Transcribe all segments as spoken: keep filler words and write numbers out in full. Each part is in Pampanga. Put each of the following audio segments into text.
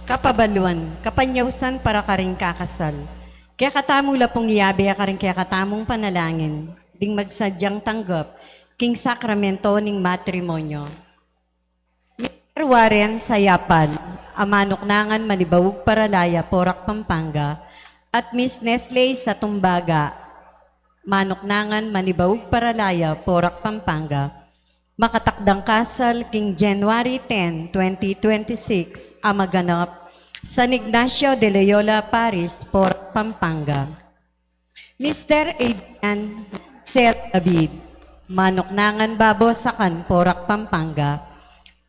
Kapabaluan, kapanyausan para karing kakasal. Kekatamu la pung iabe karing kekatamung panalangin ding magsadyang tanggap king sakramento ning matrimonyo. Mister Warren Sayapal, a manuknangan Manibaug Paralaya, Porac, Pampanga, at Miss Nestle Satumbaga, manuknangan Manibaug Paralaya, Porac, Pampanga, makatakdang kasal king January ten, twenty twenty-six, a maganap San Ignacio de Loyola Parish, Porac, Pampanga. Mister Adrian Sel David, manuknangan Babo Sacan, Porac, Pampanga,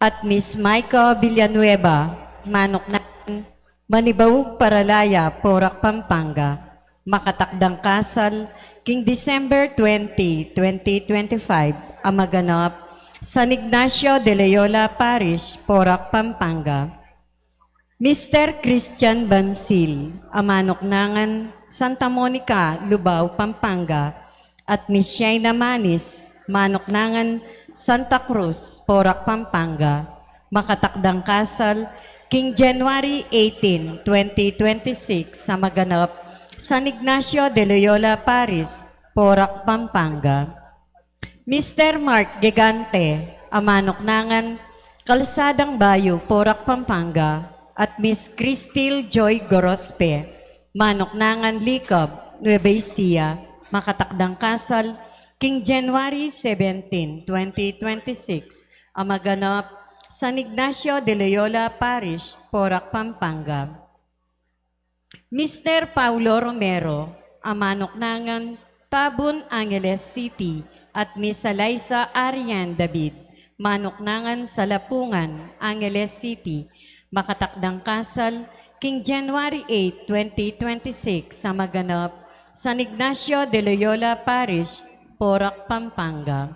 at Miss Maika Villanueva, manuknangan Manibaug Paralaya, Porac, Pampanga, makatakdang kasal king December twenty, twenty twenty-five, a maganap San Ignacio de Loyola Parish, Porac, Pampanga. Mister Christian Bansil, a manuknangan Santa Monica, Lubao, Pampanga, at Miss Shaina Manis, manuknangan Santa Cruz, Porac, Pampanga, makatakdang kasal king January eighteen, twenty twenty-six, a maganap San Ignacio de Loyola Parish, Porac, Pampanga. Mister Mark Gigante, a manuknangan Kalsadang Bayu, Porac, Pampanga, at Miss Cristil Joy Gorospe, manuknangan Likab, Nueva Ecija, makatakdang kasal king January seventeen, twenty twenty-six, a maganap San Ignacio de Loyola Parish, Porac, Pampanga. Mister Paulo Romero, a manuknangan Tabun, Angeles City, at Miss Alaisa Arian David, manuknangan Salapungan, Angeles City, makatakdang kasal king January eight, twenty twenty-six, a maganap San Ignacio de Loyola Parish, Porac, Pampanga.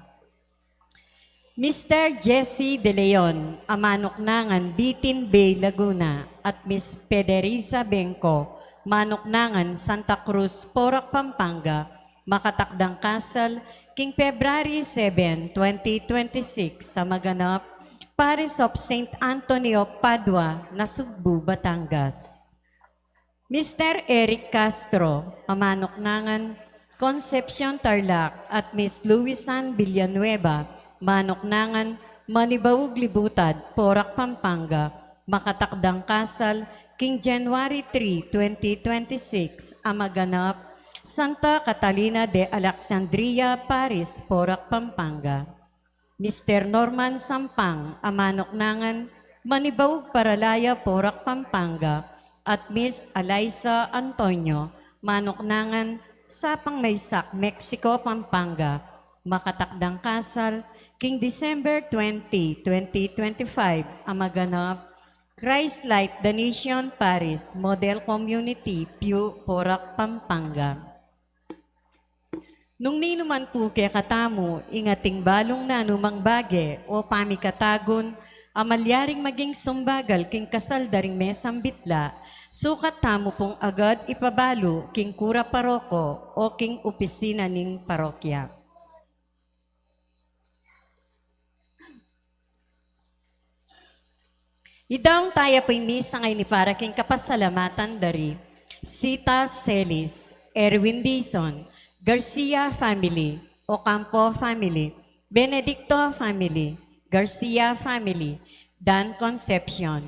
Mister Jesse De Leon, a manuknangan Bitin Bay, Laguna, at Miss Federiza Bengco, manuknangan Santa Cruz, Porac, Pampanga, makatakdang kasal king February seven, twenty twenty-six, a maganap Parish of Saint Anthony of Padua, Nasugbu, Batangas. Mister Eric Castro, a manuknangan Concepcion, Tarlac, at Miss Luisan Villanueva, manuknangan Manibaug, Libutad, Porac, Pampanga, makatakdang kasal king January three, twenty twenty-six, a maganap Santa Catalina de Alexandria Parish, Porac, Pampanga. Mister Norman Sampang, a manuknangan Manibaug, Paralaya, Porac, Pampanga, at Miss Alaisa Antonio, manuknangan Sapang Maysac, Mexico, Pampanga, makatakdang kasal king December twenty, twenty twenty-five, a maganap Christ Light The Nation Parish Model Community, Pio, Porac, Pampanga. Nung ninuman pu kekatamu ing ating balung nanumang bage o pamikatagun a malyaring maging sumbagal king kasal da ring mesang bitla, sukat tamu pung agad ipabalu king kura paroko o king opisina ning parokya. Idaun taya pu ing misa ngeni para king kapasalamatan da ri Sita Celis, Erwin Dizon, Garcia family, Ocampo family, Benedicto family, Garcia family, Dan Concepcion,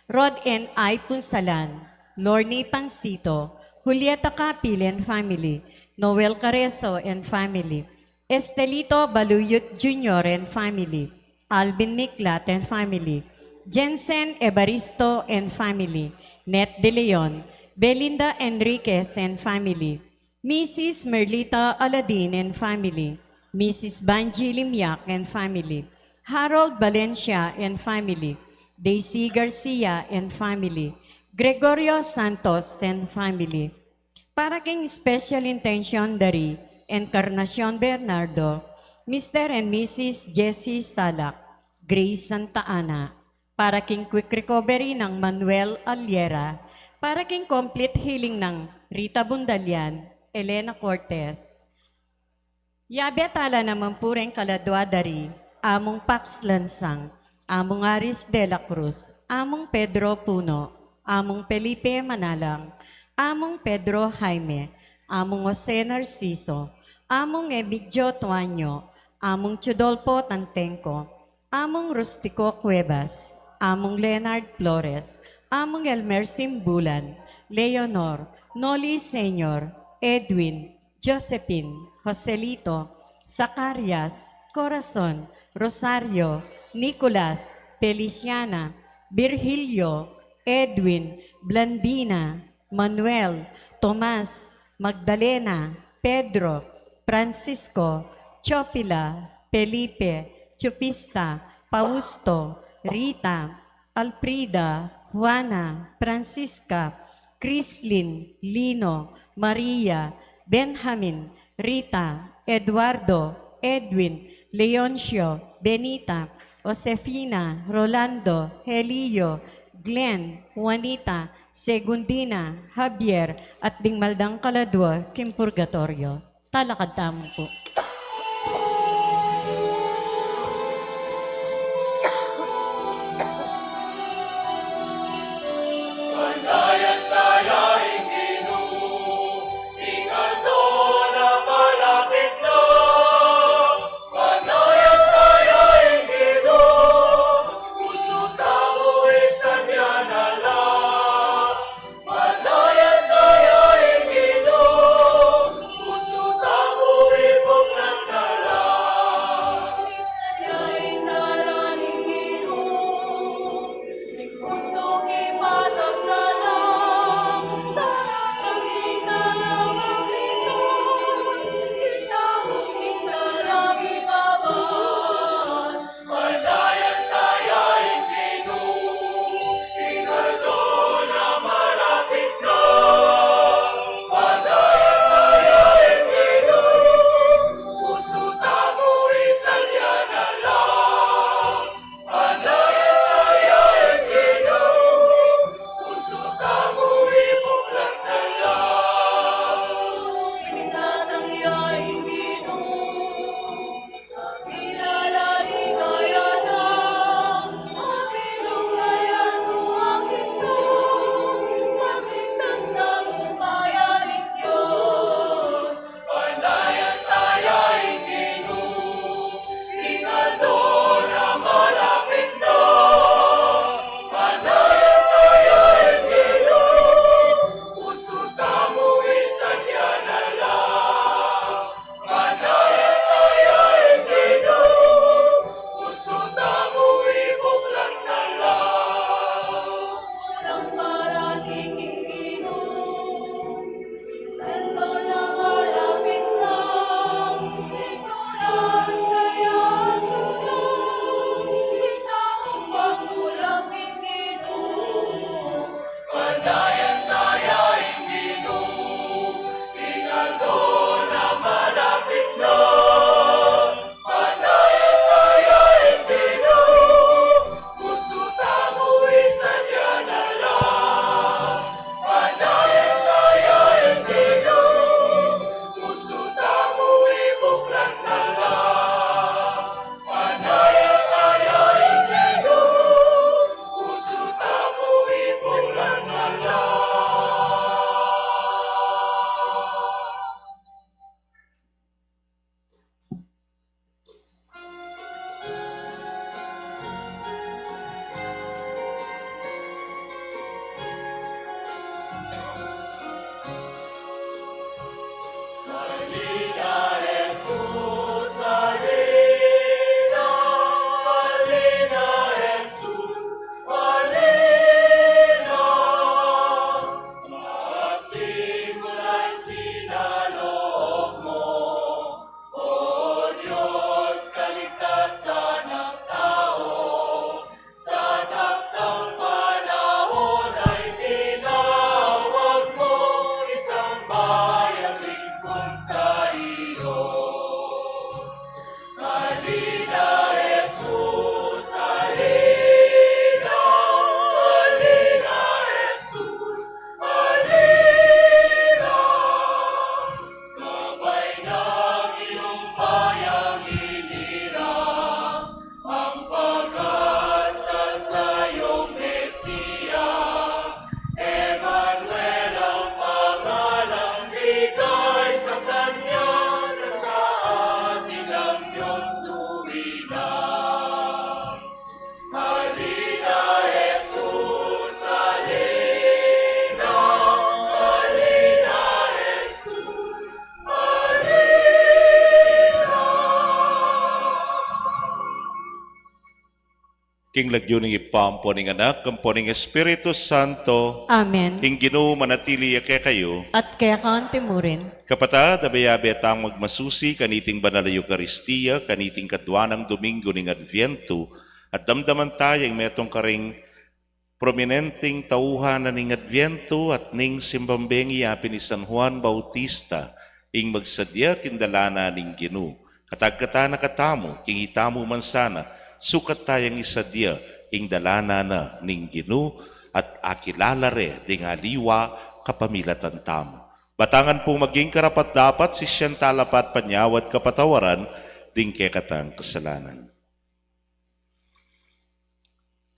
Rod and I Punsalan, Lorny Pansito, Julieta Capil and family, Noel Careso and family, Estelito Baluyot Junior and family, Alvin Miklat and family, Jensen Evaristo and family, Net De Leon, Belinda Enriquez and family, Missus Merlita Aladin and family, Missus Banji Limiak and family, Harold Valencia and family, Daisy Garcia and family, Gregorio Santos and family. Para king special intention da ri Encarnacion Bernardo, Mister and Missus Jessie Salak, Grace Santa Ana, para king quick recovery nang Manuel Aliera, para king complete healing nang Rita Bundalian, Elena Cortez. Yabe tala naman pu reng kaladua da ri Among Pax Lansang, Among Aris de la Cruz, Among Pedro Puno, Among Felipe Manalang, Among Pedro Jaime, Among Jose Narciso, Among Emigdio Tuanyo, Among Teodolfo Tantengco, Among Rustico Cuevas, Among Leonard Flores, Among Elmer Simbulan, Leonor, Noli Senior, Edwin, Josephine, Joselito, Zacarias, Corazon, Rosario, Nicolas, Feliciana, Virgilio, Edwin, Blandina, Manuel, Tomas, Magdalena, Pedro, Francisco, Teofila, Felipe, Chupista, Fausto, Rita, Alfrida, Juana, Francisca, Crislin, Lino, Maria, Benjamin, Rita, Eduardo, Edwin, Leoncio, Benita, Josefina, Rolando, Helio, Glenn, Juanita, Segundina, Javier, at ding maldang kaladua king purgatorio. Talakad tamu pu. King lagyu ning Ibpa, ampo ning Anak, ampo ning Espiritu Santo. Amen. Ing Ginu manatili ya kekayu. At keka antimurin. Kapatad, abe-abe tang magmasusi kaniting banal a Eukaristia, kaniting kadwa nang Domingo ning Adviento, at damdaman taya ing metung karing prominenteng tauhan na ning Adviento at ning simbang bengi a pin i San Juan Bautista, ing magsadya king dalanan ning Ginu. At agkatan na katamu, king itamu man sana, sukat tayang isadya ing dalanan na ning Ginu, at akilala re ding aliwa kapamilatan tamu. Batangan pung maging karapat-dapat, sisian tala pa at panyawad kapatawaran ding kekatang kasalanan.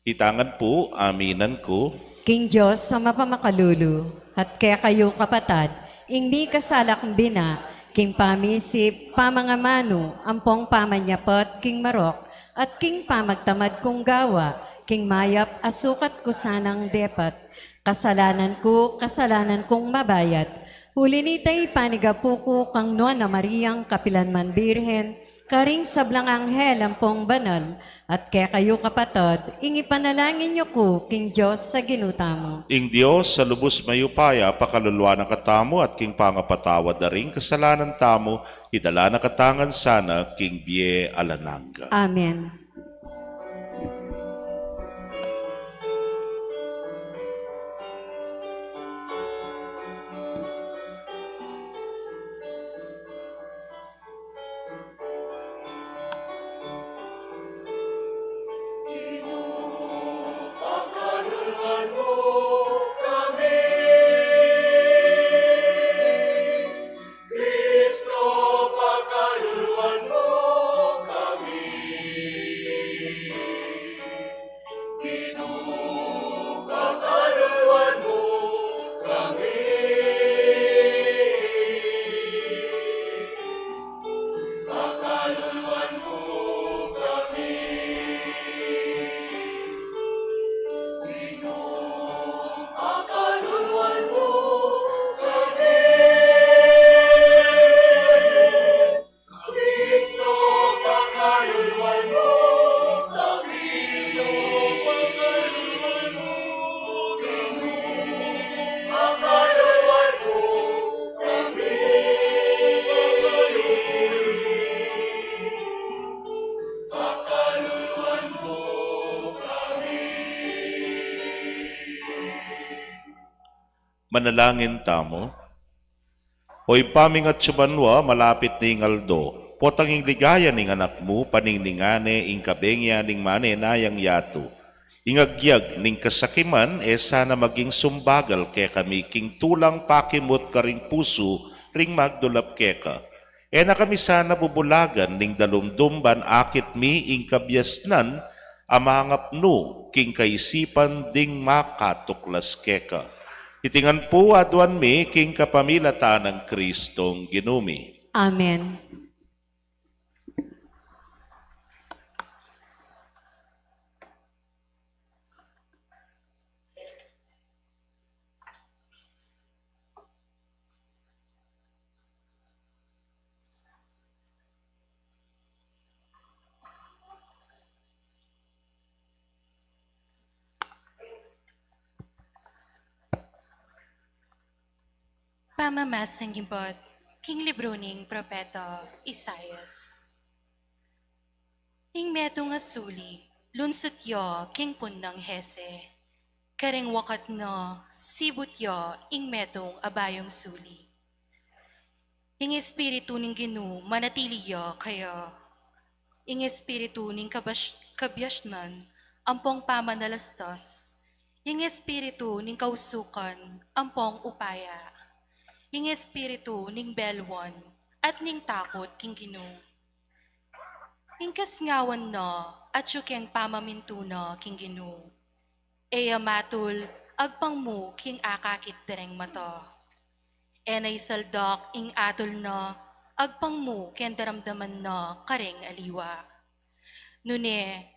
Itangan pu, aminan ku. King Dios a mapamakalulu, at kekayu kapatad, ing mikasala kung bina, king pamisip, pamangamanu, ampong pamanyapot, king marok, at king pamagtamad kung gawa, king mayap a sukat ku sanang depat. Kasalanan ku, kasalanan kung mabayat. Uli nita ipanigapu ku kang Nuan a Mariang kapilanman Birhen, karing sablang anghel ampong banal, at kekayu kapatad, ing ipanalangin yu ku king Dios a Ginu tamu. Ing Dios a lubus mayupaya pakaluluan na katamu at king pangapatawad da ring kasalanan tamu, idala na katamu ngan sana king bie alang angga. Amen. Kristo, pakaluluan mu kami. Ginu, pakaluluan mu kami. Pakaluluan mu kami. Ginu, pakaluluan mu kami. Kristo, pakaluluan mu kami. Kristo, pakaluluan mu kami. Pakaluluan mu kami. Pakaluluan mu kami. Manalangin tamu. O Ibpa ming atsu banua, malapit ne ing aldo. Potang ing ligaya ning Anak mu, paningningan ne ing kabengian ning manenayang yatu. Ing agyag ning kasakiman, e sana maging sumbagal kekami king tulang pakimut karing pusu ring magdulap keka. E na kami sana bubulagan ning dalumdum ban akit mi ing kabiasnan a mangapnu king kaisipan ding makatuklas keka. Iti ngan pu aduan mi king kapamilatan nang Kristong Ginu mi. Amen. Pamamasang ibat king libru ning propeta Isaias. Ing metung a suli, lunsut ya king pun nang Hese. Kareng wakat na, sibut ya ing metung a bayung suli. Ing Espiritu ning Ginu manatili ya kaya. Ing Espiritu ning kabas-, kabiasnan ampong pamanalastas. Ing Espiritu ning kausukan ampong upaya. Ing Espiritu ning belwan at ning takut king Ginu. Ing kasngawan na atyu keng pamamintu na king Ginu. E ya matul agpang mu king akakit da reng mata. E na isaldak ing atul na agpang mu keng daramdaman na kareng aliwa. Nune,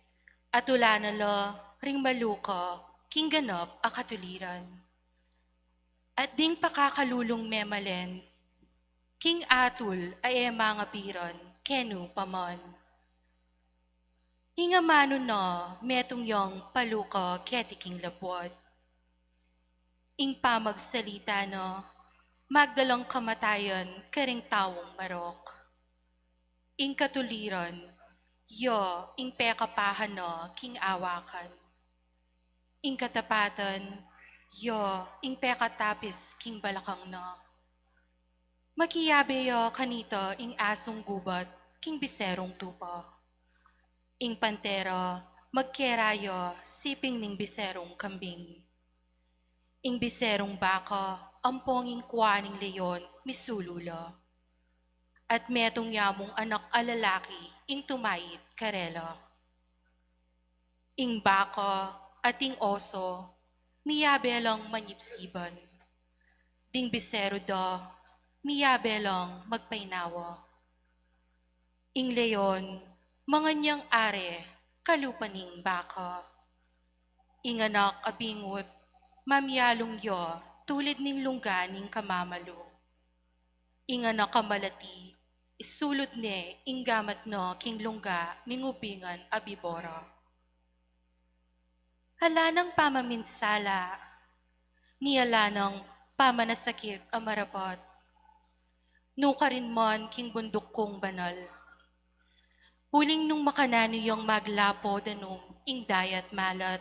atulan na la ring maluka king ganap a katuliran. At ding pakakalulung memalen king atul a e mangapiran kenu pa man. Ing amanu na metung yang paluka keti king labuad. Ing pamagsalita na magdalang kamatayan karing taung marok. Ing katuliran ya ing pekapahan na king awakan. Ing katapatan ya ing pekatapis king balakang na. Makiyabe ya kanita ing asung gubat king biserung tupa. Ing pantera magkera ya siping ning biserung kambing. Ing biserung baka ampong ing kua ning leon misulu la. At metung ya mung anak a lalaki ing tumaid karela. Ing baka at ing oso miyabe lang manyibsiban. Ding biseru da miyabe lang magpainawa. Ing leon mangan yang are kalupa ning baka. Ing anak a bingut mamyalung ya tulid ning lungga ning kamamalu. Ing anak a malati isulud ne ing gamat na king lungga ning ubingan a bibora. Ala nang pamaminsala, ni ala nang pamanasakit a marapat. Nukarin man king bunduk kung banal. Uling nung makananu yang maglapo danum ing dayat malat,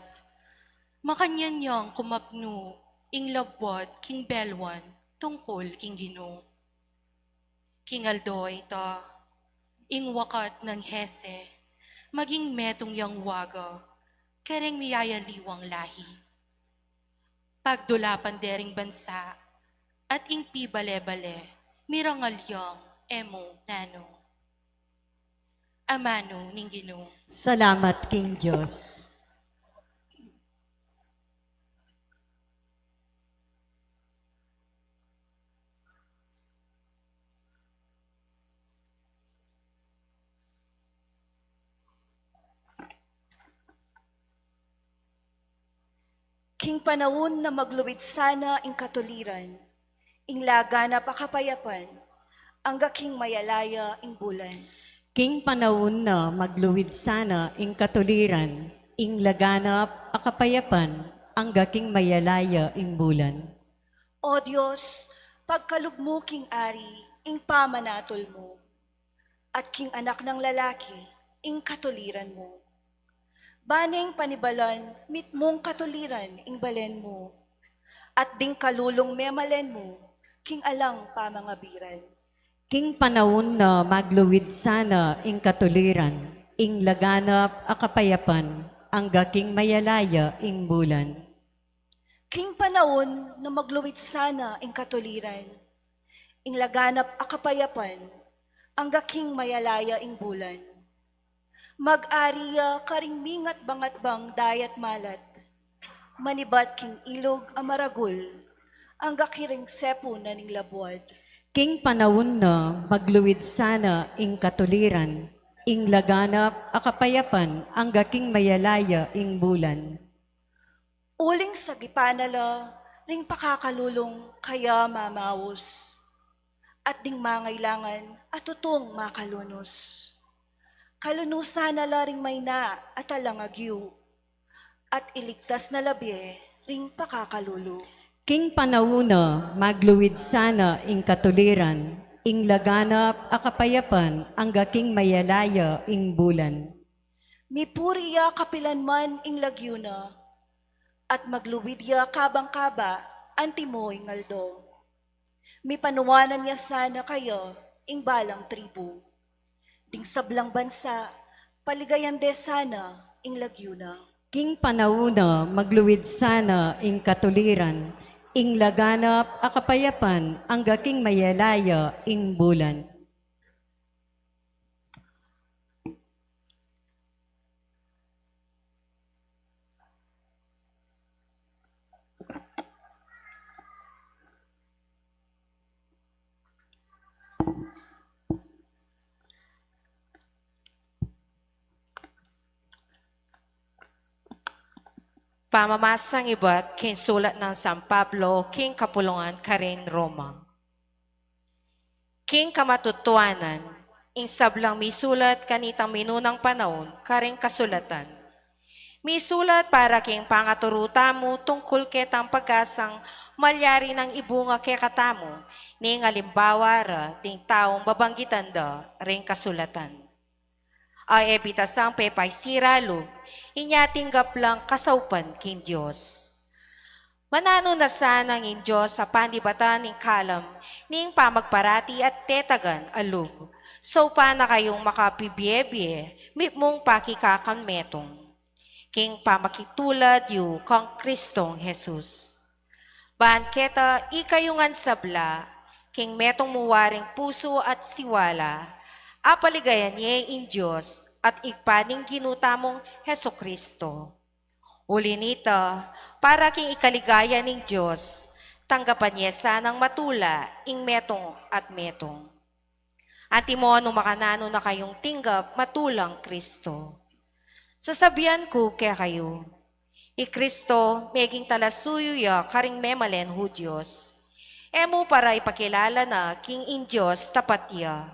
makanyan yang kumapnu ing labuad king belwan tungkul king Ginu. King aldo ita, ing wakat nang hese maging metung yang waga kareng miyayaliwang lahi. Pagdulapan dering bansa at ing pibale-bale mirangal yang e mu nanu. Amanu ning Ginu. Salamat king Dios. King panaun na magluid sana ing katuliran, ing laganap a kapayapan, angga king mayalaya ing bulan. King panaun na magluid sana ing katuliran, ing laganap a kapayapan, angga king mayalaya ing bulan. O Dios, pagkalub mu king ari ing pamanatul mu, at king anak nang lalaki ing katuliran mu. Baneng panibalan mitmung katuliran ing balen mu, at ding kalulung memalen mu king alang pamangabiran. King panaun na magluid sana ing katuliran, ing laganap a kapayapan, angga king mayalaya ing bulan. King panaun na magluid sana ing katuliran, ing laganap a kapayapan, angga king mayalaya ing bulan. Mag-ari ya karing mingat bangat bang dayat malat, manibat king ilug a maragul, angga king sepu na ning labuad. King panaun na magluid sana ing katuliran, ing laganap a kapayapan, angga king mayalaya ing bulan. Uling sagipan na la ring pakakalulung kaya mamaus, at ding mangailangan a tutung makalunus. Kalunusan na la ring maina at alang agyu, at iligtas na la bie ring pakakalulu. King panaun na magluid sana ing katuliran, ing laganap a kapayapan, angga king mayalaya ing bulan. Mipuri ya kapilan man ing lagyu na, at magluid ya kabang kaba antimo ing aldo. Mipanuanan ya sana kaya ing balang tribu. Ding sablang bansa, paligayan de sana ing lagyu na. King panaun na magluid sana ing katuliran, ing laganap a kapayapan, angga king mayalaya ing bulan. Pamamasang ibat king sulat nang San Pablo king kapulungan karin Roma. King kamatutuanan, Ing sablang misulat kanitang minunang panaun karing kasulatan. Misulat para king pangaturu tamu tungkul ketang pag-asang malyari nang ibunga kekatamu ning alimbawa ra ding taung babanggitan da ring kasulatan. A e bitasang pepaisira lub, inya tinggap lang kasaupan king Dios. Mananu na sanang ing Dios a panibatan ing kalam ning pamagparati at tetagan a lub, saupan na kayung makapibie-bie mitmung pakikakan metung king pamakitulad yu kang Kristong Jesus. Ban keta ikayu ngan sabla, king metung mu waring pusu at siwala, apaligayan ye ing Dios at Ibpa ning Ginu tamung Hesukristo. Uli nita, para king ikaligaya ning Dios, tanggapan ye sanang matula ing metung at metung. Antimo nung makananu na kayung tinggap matulang Kristo. Sasabian ku kekayu, i Kristo meging talasuyu ya karing memalen Hudyos. E mu para ipakilala na king ing Dios tapat ya,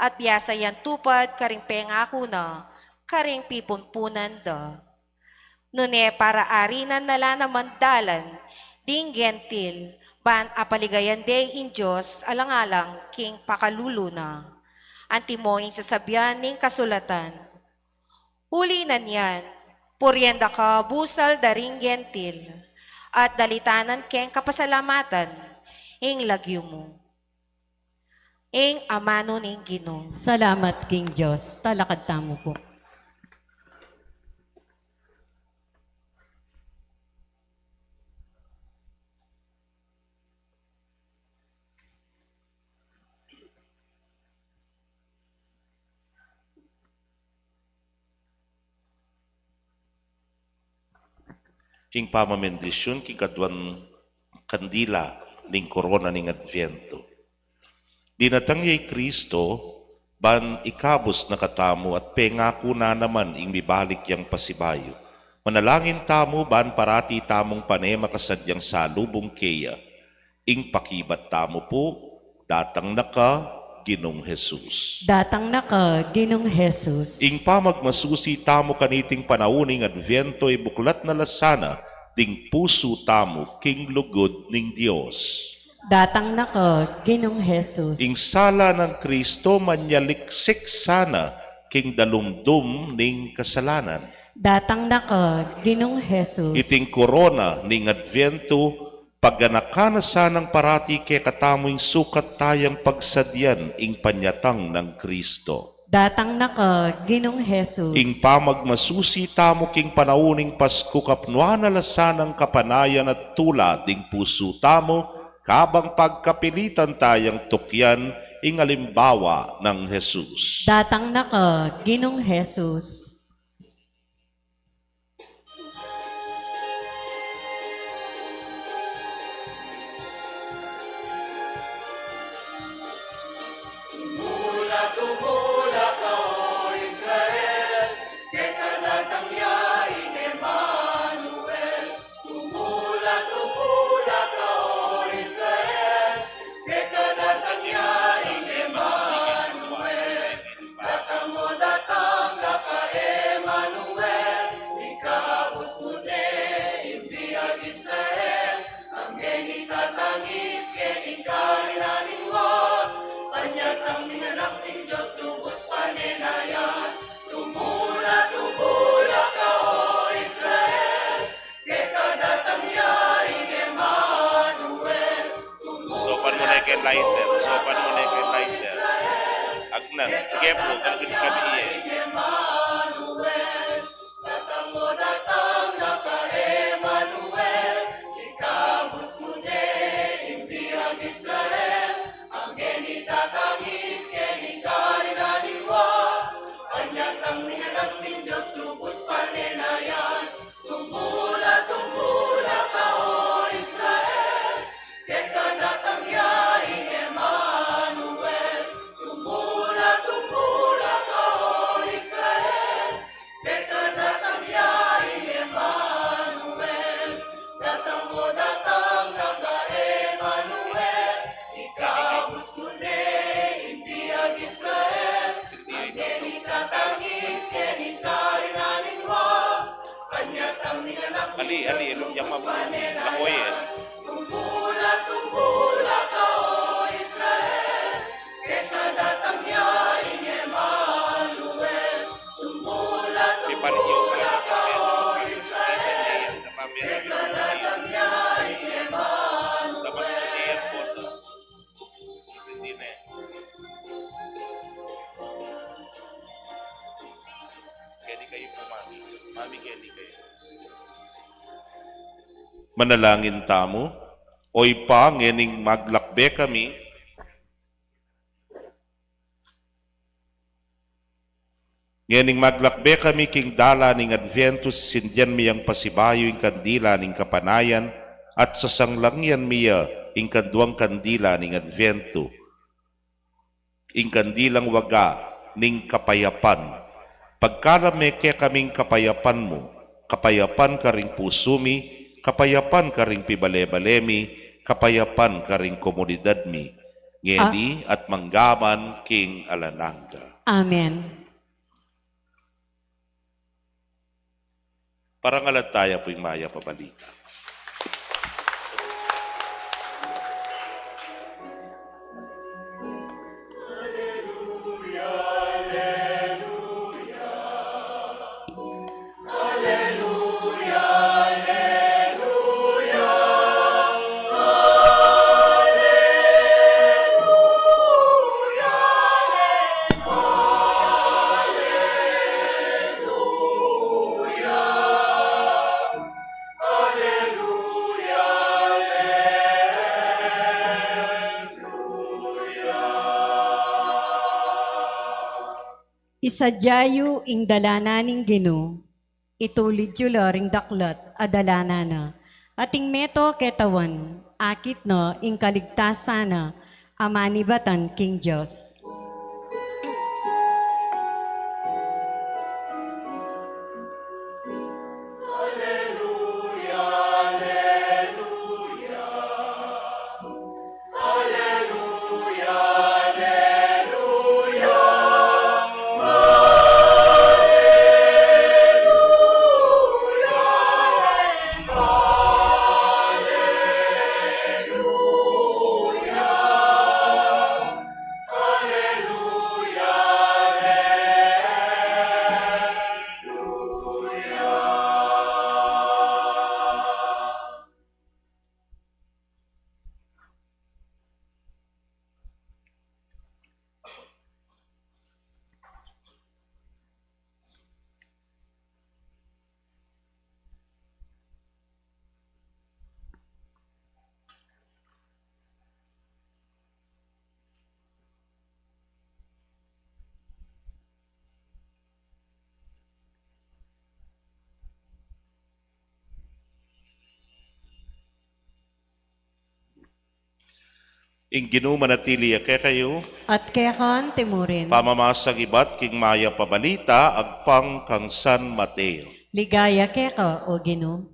at biasa yang tupad karing pengaku na karing pipunpunan da. Nune para arinan na la naman dalan ding Gentil, ban apaligayan de ing Dios alang-alang king pakalulu na. Antimo ing sasabian ning kasulatan, uli na niyan, purian da ka busal da ring Gentil, at dalitanan keng kapasalamatan ing lagyu mu. Ing amanu ning Ginu. Salamat king Dios. Talakad tamu pu. Ing pamabendisyun king kaduang kandila ning korona ning Advento. Dinatang ya i Kristo ban ikabus na katamu at pengaku na naman ing mibalik yang pasibayu. Manalangin tamu ban parati tamung pane makasadyang salubung keya. Ing pakibat tamu pu, datang na ka, Ginung Jesus. Datang na ka, Ginung Jesus. Ing pamagmasusi tamu kaniting panaun ning Advento, ibuklat na la sana ding pusu tamu king lugud ning Dios. Datang na ka, Ginung Jesus. Ing sala nang Kristo manyaliksik sana king dalumdum ning kasalanan. Datang na ka, Ginung Jesus. Iting korona ning Advento, paganakan na sanang parati kekatamu ing sukat tayang pagsadyan ing panyatang nang Kristo. Datang na ka, Ginung Jesus. Ing pamagmasusi tamu king panaun ning Pasku, kapnuan na la sanang kapanayan at tula ding pusu tamu, kabang pagkapilitan tayang tukyan ing alimbawa nang Jesus. Datang na ka, Ginung Jesus. Tumula, tumula ka, o Israel, keta datang ya ing Emmanuel. Tumula, tumula ka, o Israel, keta datang ya ing Emmanuel. Datang mu, datang na ka, Emmanuel, ikabus mu ne ing biag Israel. Angge ning tatangis keni king karinan ning lua, panyatang ning Anak ning Dios, lubus pane na yan. Tumula, tumula ka, o Israel, keta datang ya ing Emmanuel. Saupan mu ne keng lighter, saupan mu ne keng lighter. Agnan, sige pu, kalugud kami ye. Datang mu, datang na ka, Emmanuel, ikabus mu ne ing biag Israel. Angge ning tatangis keni king karinan ning lua, panyatang ning Anak ning Dios, lubus pane na yan. Tumula, tumula ka, o Israel, keta datang ya ing Emmanuel. Tumula, tumula ka, o Israel, keta datang ya ing Emmanuel. Datang mu, datang na ka, Emmanuel, ikabus mu ne ing biag Israel. Aleluya, mabuhay. Tumbula, tumbula ka, o Israel, keta datang ya ing Emmanuel. Tumbula, tumbula ka, o Israel, keta datang ya ing Emmanuel. Keni kayu pu, Mami. Mami, keni kayu. Manalangin tamu. O Ibpa, ngening maglakbe kami, ngening maglakbe kami king dalan ning Adviento, sisindian mi yang pasibayu ing kandila ning kapanayan, at sasanglangian mi ya ing kaduang kandila ning Adviento, ing kandilang waga ning kapayapan. Pagkalub me kekaming kapayapan mu, kapayapan karing pusu mi, kapayapan karing pibale-bale mi, kapayapan karing komunidad mi, ngeni at manggaman king alang angga. Amen. Parangalan taya pu ing mayap a balita. Isadya yu ing dalanan ning Ginu, itulid yu la ring daklat a dalanan na, at ing meto ketawan, akit na ing kaligtasan na, a manibatan king Dios. Ing Ginu manatili ya kekayu. At keka naman murin. Pamamasang ibat king mayap a balita agpang kang San Mateo. Ligaya keka, o Ginu.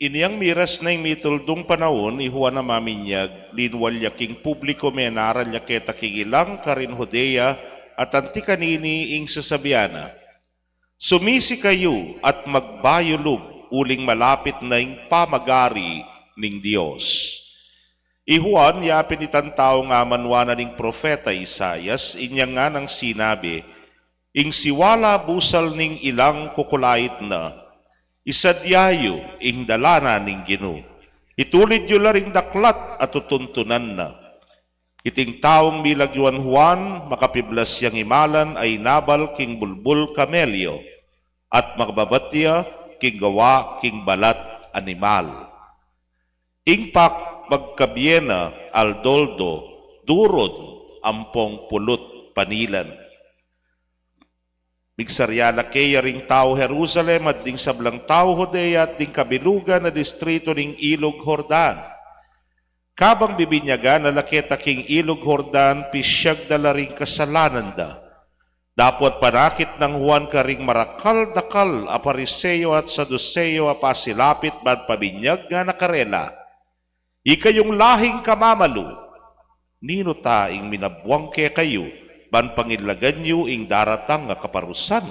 Inyang miras na ing mituldung panaun, i Juan a maminyag, linwal ya king publiku, menaral ya keta king ilang karin Judea, at anti kanini ing sasabian na, "Sumisi kayu at magbayu lub, uling malapit na ing pamagari ning Dios." I Juan, ya pin itang taung amanwanan ning propeta Isaias, inya nganang sinabi, "Ing siwala busal ning ilang kukulait na, isadya yu ing dalanan ning Ginu. Itulid yu la ring daklat a tutuntunan na." Iting taung milagyuan Juan, makapiblas yang imalan a inabal king bulbul kamelyo, at makababat ya king gawa king balat animal. Ing pagkabie na aldo-aldo, durun ampong pulut panilan. Migsarya la keya ring tau Jerusalem at ding sablang tau Judea at ding kabilugan a distritu ning Ilug Jordan. Kabang bibinyagan na la keta king ilug Jordan, pisiag da la ring kasalanan da. Dapot panakit nang Juan karing marakal-dakal a Pariseo at Saduseo a pasilapit ban pabinyag, ngana karela, "Ikayung lahing kamamalu, ninu ta ing minabwang kekayu ban pangilagan yu ing daratang a kaparusan?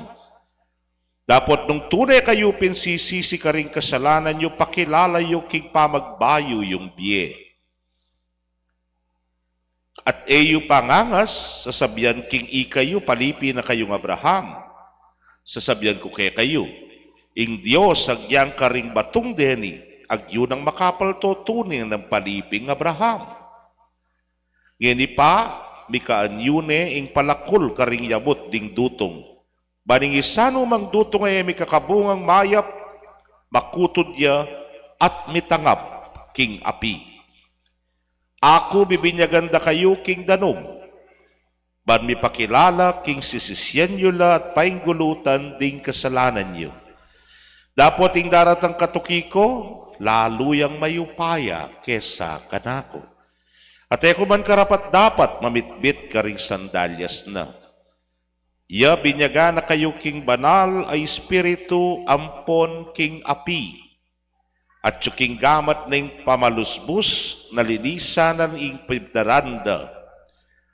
Dapot nung tune kayu pinsisisi karing kasalanan yu, pakilala yu king pamagbayu yung bie. At e yu pangangas, sasabian king ikayu palipi na kayung Abraham. Sasabian ku kekayu, ing Dios agyang karing batung deni, agyu nang makapalto tune nang paliping Abraham. Ngeni pa, mikaan yu ne ing palakul karing yabut ding dutung. Ban ing isanu mang dutung a e mikakabungang mayap, makutud ya at mitangap king api. Aku bibinyagan da kayu king danum, ban mipakilala king sisisian yu la at painggulutan ding kasalanan yu. Dapot ing daratang katuki ku, lalu yang mayupaya kesa kanaku. At e ku man karapat-dapat mamitbit karing sandalyas na." Ya binyagan na kayu king Banal a Espiritu ampon king api. At yu king gamat ning pamalusbus, nalinisan na ing pibdaran da,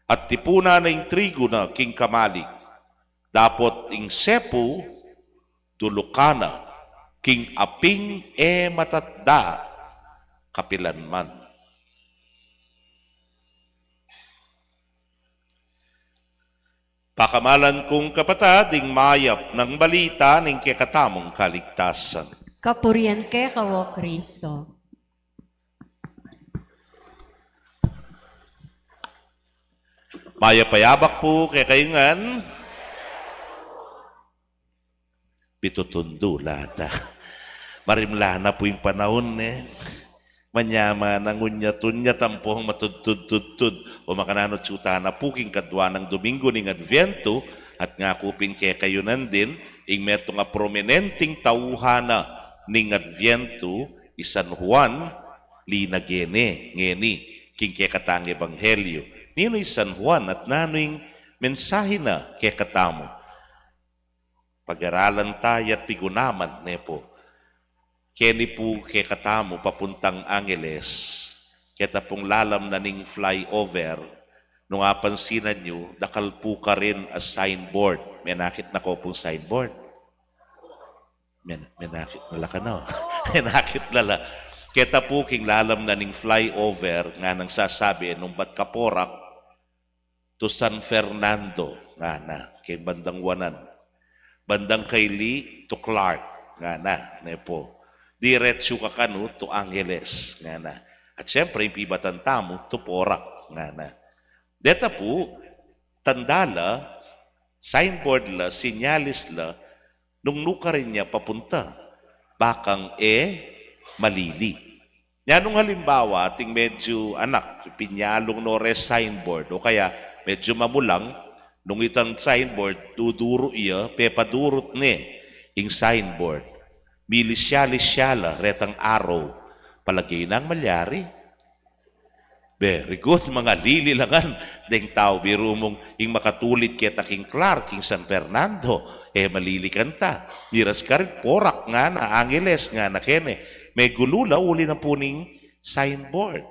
at tipunan na ing trigu na king kamalig. Dapot ing sepu, dulukan na king aping e matatda kapilan man. Pakamalan kung kapatad, ing mayap nang balita ning kekatamung kaligtasan. Kapurian keka, o Kristo. Mayap a yabak pu kekayu ngan. Pitutundu la ta. Marimla na pu ing panaun, ne. Manyaman nang unyat-unyat, ampong matudtud-tudtud. O makananu, atsu ta na pu king kadwa nang Domingo ning Adviento, at ngaku pin kekayu nandin, ing metung a prominenteng tauhan na ning Adviento, i San Juan, linage ne ngeni king kekatang ebanghelyo. Ninu i San Juan at nanu ing mensahe na kekatamu? Pag-aralan ta ya't pigunaman ne pu. Keni pu kekatamu papuntang Angeles, keta pung lalam na ning flyover, nung apansinan yu, dakal pu karin a signboard. Menakit na ko pung signboard? Men-, menakit na la kanu. Menakit na la. Keta pu king lalam na ning flyover, nganang sasabi, nung bat ka Porac, to San Fernando, ngana, keng bandang wanan. Bandang kaili, to Clark, ngana, ne pu. Diretsu ka kanu, to Angeles, ngana. At siyempre, ing pibatan tamu, to Porac, ngana. Deta pu, tanda la, signboard la, sinyalis la, nung nukarin ya papunta, bakang e malili. Nya nung halimbawa, ating medyu anak, pinyalung no re signboard, o kaya medyu mamulang, nung itang signboard, duduru ya, pepadurut ne ing signboard. Milisya-lisya la retang arrow. Palage nang malyari? Very good, mangalili la ngan deng tau. Biru mung ing makatulid keta king Clark, king San Fernando, e malili kanta. Miras karin Porac, ngana, Angeles, ngana kene. Megulu la uli na pu ning signboard.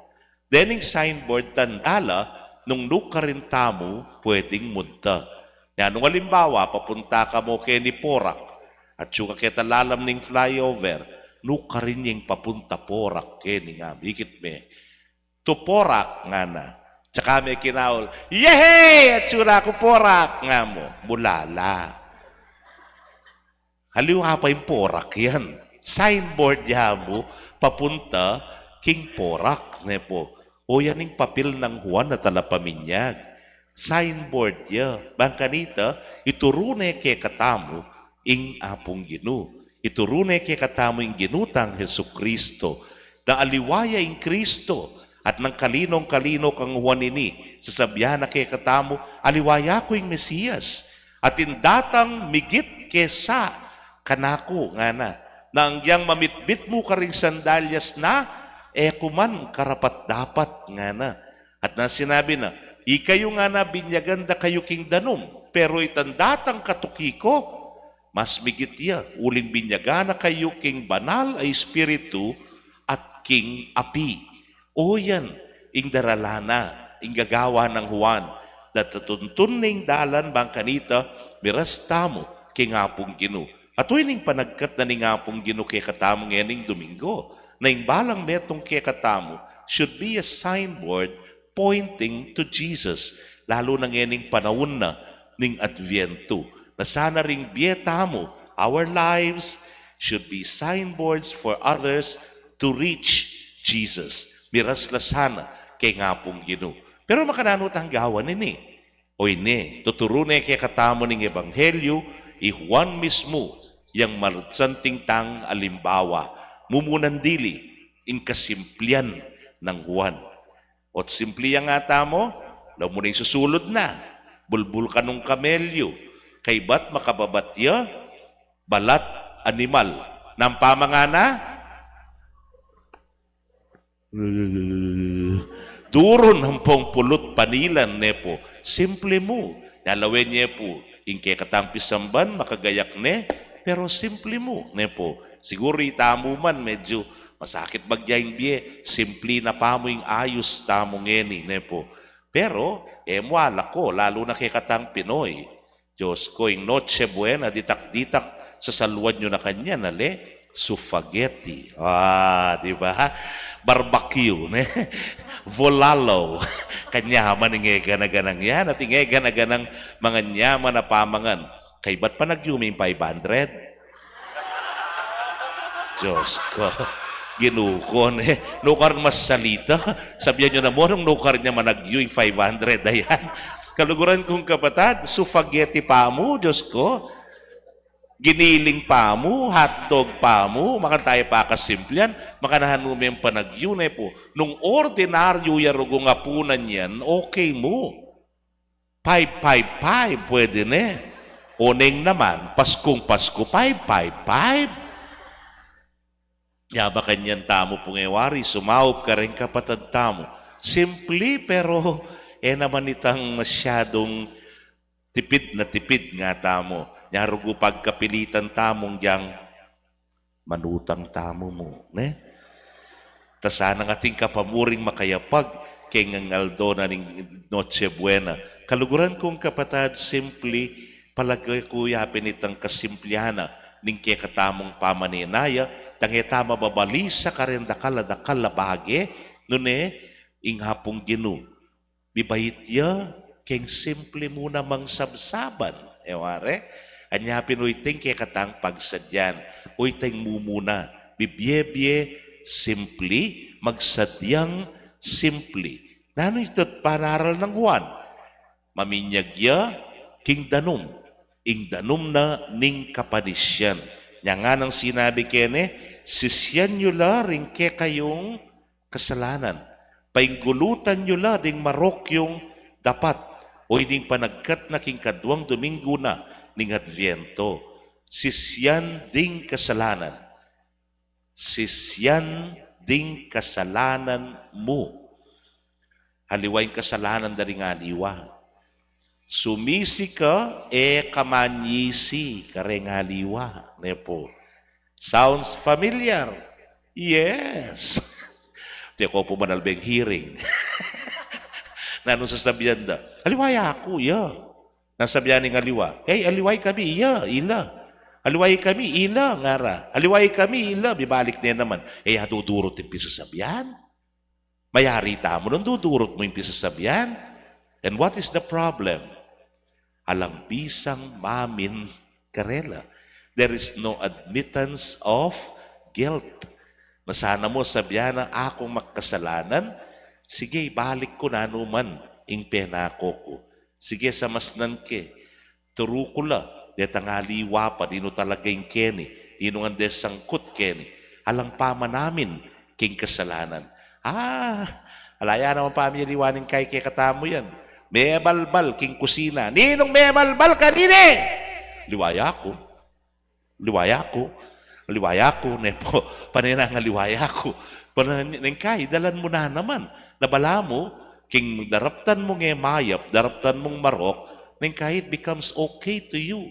Dening signboard, tanda la, nung nukarin tamu, pwedeng munta. Nya nung alimbawa, papunta ka mu keni Porac, atsu ka keta lalam ning flyover, nukarin ya ing papunta Porac keni, ngana, ikit me, "To Porac," ngana. Saka me kinaul, "Yehey! Atsu na ku Porac!" ngana mu. Mula la. Aliwa pa ing Porac yan. Signboard ya mu, papunta king Porac, ne pu. O yan ing papil nang Juan a talapaminyag. Signboard ya. Bang kanita, ituru ne kekatamu ing Apung Ginu. Ituru ne kekatamu ing Ginu tang Jesucristo. Na aliwa ya ing Kristo, at nang kalinong-kalino kang Juan ini, sasabian na kekatamu, "Aliwa ya ku ing Mesias, atin datang migit kesa kanaku," ngana. Nung yang mamitbit mu karing sandalyas na, e ku man karapat-dapat, ngana. At na sinabi na, ikayu ngana binyagan da kayu king danum, pero itang datang katuki ku, mas migit ya, uling binyagan na kayu king Banal a Espiritu at king api. O yan, ing daralan na, ing gagawan nang Juan, datang tuntun ning dalan bang kanita, miras tamu king Apung Ginu. At uy, ning panagkat na ning Apung Ginu kekatamu ngening Domingo, na ing balang metung kekatamu should be a signboard pointing to Jesus, lalu na ngening panaun na ning Adviento, na sana ring bie tamu, our lives should be signboards for others to reach Jesus. Miras la sana keng Apung Ginu. Pero makananu tang gawan ini? O ini, tuturu ne kekatamu ning Ebanghelyu i Juan mismu, yang masanting tang alimbawa, mumunan dili ing kasimplian nang Juan. Ot simpli ya nga tamu, lamu na ing susulud na, bulbul kanung kamelyu, kaybat makababat ya, balat animal. Nanu pamangan na? Durun ampong pulut panilan, ne pu. Simpli mu. Nya lawen ye pu, ing kekatang pisamban, makagayak ne, pero simpli mu, ne pu. Siguru itamu man, medyu masakit bagya ing bie, simpli na pamu ing ayus tamu ngeni, ne pu. Pero, e mu alako, lalu na kekatang Pinoy. Diyos ko, ing Noche Buena, ditak-ditak, sasaluan yu na kanyan, ale, sufageti. Ah, di ba? Barbecue, ne? Volalo. Kanyaman ing egana-ganang yan, at ing egana-ganang manganyaman a pamangan. Kaybat pa nagyu ming five hundred? Diyos ko. Ginu ko, ne? Nukar mas salita. Sabian yu na mu nung nukar ne managyu ing five hundred, ayan. Kaluguran kung kapatad, sufageti pamu, Diyos ko. Giniling pamu, hotdog pamu, makananu taya pakasimplian, makananu meng panagyu, ne pu. Nung ordinaryu ya rugung apunan yan, okay mu. Five, five, five, pwede ne. Oneng naman, Paskung Pasku, five, five, five. Nya ba kanyan tamu pung e wari, sumaup kareng kapatad tamu. Simpli, pero e naman itang masyadung tipid na tipid nga tamu. Nya rugu pagkapilitan tamung dyang manutang tamu mu, ne? Ta sana ngan atin kapamuring makayapag keng aldo na ning Noche Buena. Kaluguran kung kapatad, simpli, palage ku ya pin itang kasimplian na ning kekatamung pamaninaya, tang e ta mababalisa kareng dakal a dakal a bage, nune, ing Apung Ginu. Mibait ya keng simpli mu namang sabsaban. E wari? Anya pin oyteng kekatang pagsadyan. Oyteng mumuna. Bibie-bie simpli, magsadyang simpli. Nanu ita't panaral nang Juan? Maminyag ya king danum. Ing danum na ning kapanisian. Nya nganang sinabi keni, sisian yu la ring kekayung kasalanan. Painggulutan yu la ding marok yung dapat. O ining panagkat na king kaduang Domingo na ning Adviento. Sisian ding kasalanan. Sisian ding kasalanan mu. Aliwa ing kasalanan da ring aliwa. Sumisi ka, e ka manyisi kareng aliwa. Ne pu. Sounds familiar? Yes. Te ko pu manalbeng hearing. Nanung sasabian da? Aliwa ya ku, ya. Nanu sabian ning aliwa? E, aliwa ya kami, ya, ila. Aliwa ya kami, ila, ngara. Aliwa ya kami, ila, bibalik ne naman. E, adudurut ing pisasabian. Mayari tamu nung dudurut mu ing pisasabian. And what is the problem? Alang bisang mamin karela. There is no admittance of guilt. Na sana mu sabian na akung makasalanan, sige, ibalik ku nanu man ing penako ku. Sige, samasnan ke. Turu ku la, detang aliwa pa, ninu talaga ing keni, ninu ngan de sangkut keni, alang pamanamin king kasalanan. Ah, ala ya naman pamialiwa ning kekatamu yan. Mebalbal king kusina. Ninung mebalbal kanini? Liwa ya ku. Liwa ya ku. Liwa ya ku, ne pu. Pane nang liwa ya ku? Pero neng kai, dalan mu na naman. Na balamu, king daraptan mung e mayap, daraptan mung marok, neng kai it becomes okay to you.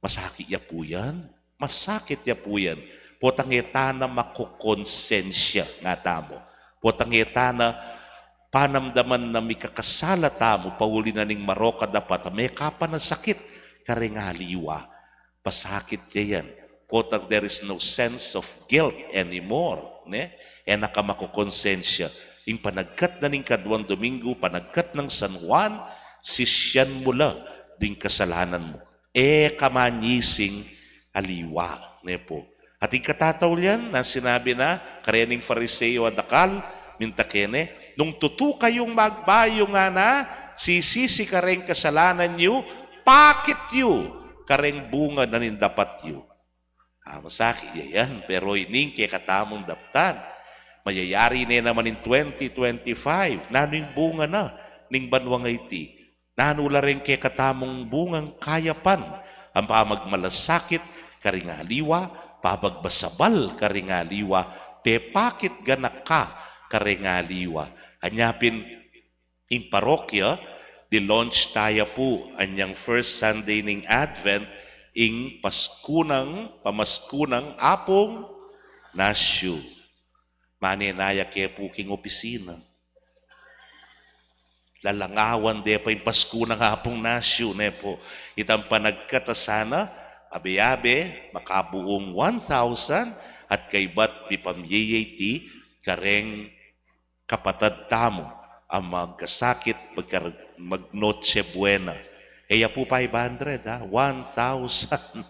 Masakit ya pu yan. Masakit ya pu yan. Potang e ta na makokonsensya, nga tamu. Potang e ta na panamdaman na mikakasala tamu, pauli na ning marok a dapat, a mekapanasakit kareng aliwa. Masakit ya yan. Potang there is no sense of guilt anymore, ne? E na ka makokonsensya. Ing panagkat na ning kaduang Domingo, panagkat nang San Juan, sisian mu la ding kasalanan mu. E ka manyising aliwa, ne pu. At ing katataulian, na sinabi na karening Fariseo a dakal, minta kene, nung tutu kayung magbayu ngana, sisisi kareng kasalanan yu, pakit yu kareng bunga na ning dapat yu. Ah, masakit ya yan, pero ining kekatamung daptan. Mayayari ne naman ing twenty twenty-five. Nanu ing bunga na ning banua ngiti? Nanu la reng kekatamung bungang kayapan? Ang pamagmalasakit karing aliwa, pamagbasabal karing aliwa, pepakit ganaka karing aliwa. Anya pin ing parokya, di-launch taya pu anyang first Sunday ning Advent, ing Paskunang, Pamaskunang Apung Nasyu. Mane na ya ke pu king opisina. Lalangawan de pa ing Paskunang Apung Nasyu, ne pu. Itang panagkat a sana, abe-abe, makabuung one thousand, at kaybat pipamye ya iti kareng kapatad tamu a magkasakit, magkar-, mag-Noche Buena. E ya pu five hundred, ha? One thousand.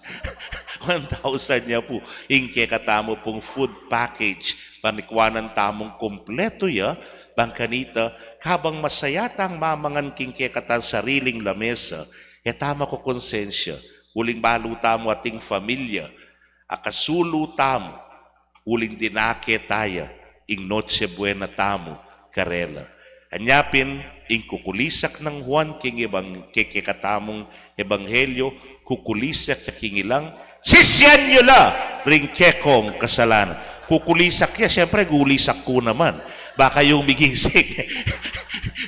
One thousand ya pu. Ing kekatamu pung food package, panikuanan tamung kumpletu ya, bang kanita, kabang masaya tang mamangan king kekatang sariling lamesa, e ta makokonsensya, uling balu tamu ating familia, a kasulu tamu, uling dinake taya ing Noche Buena tamu karela. Anya pin, ing kukulisak nang Juan king ebang-, ke-, kekatamung ebanghelyo, kukulisak ya king ilang, "Sisian yu la ring kekong kasalanan." Kukulisak ya, siyempre, gulisak ku naman. Baka yung migising.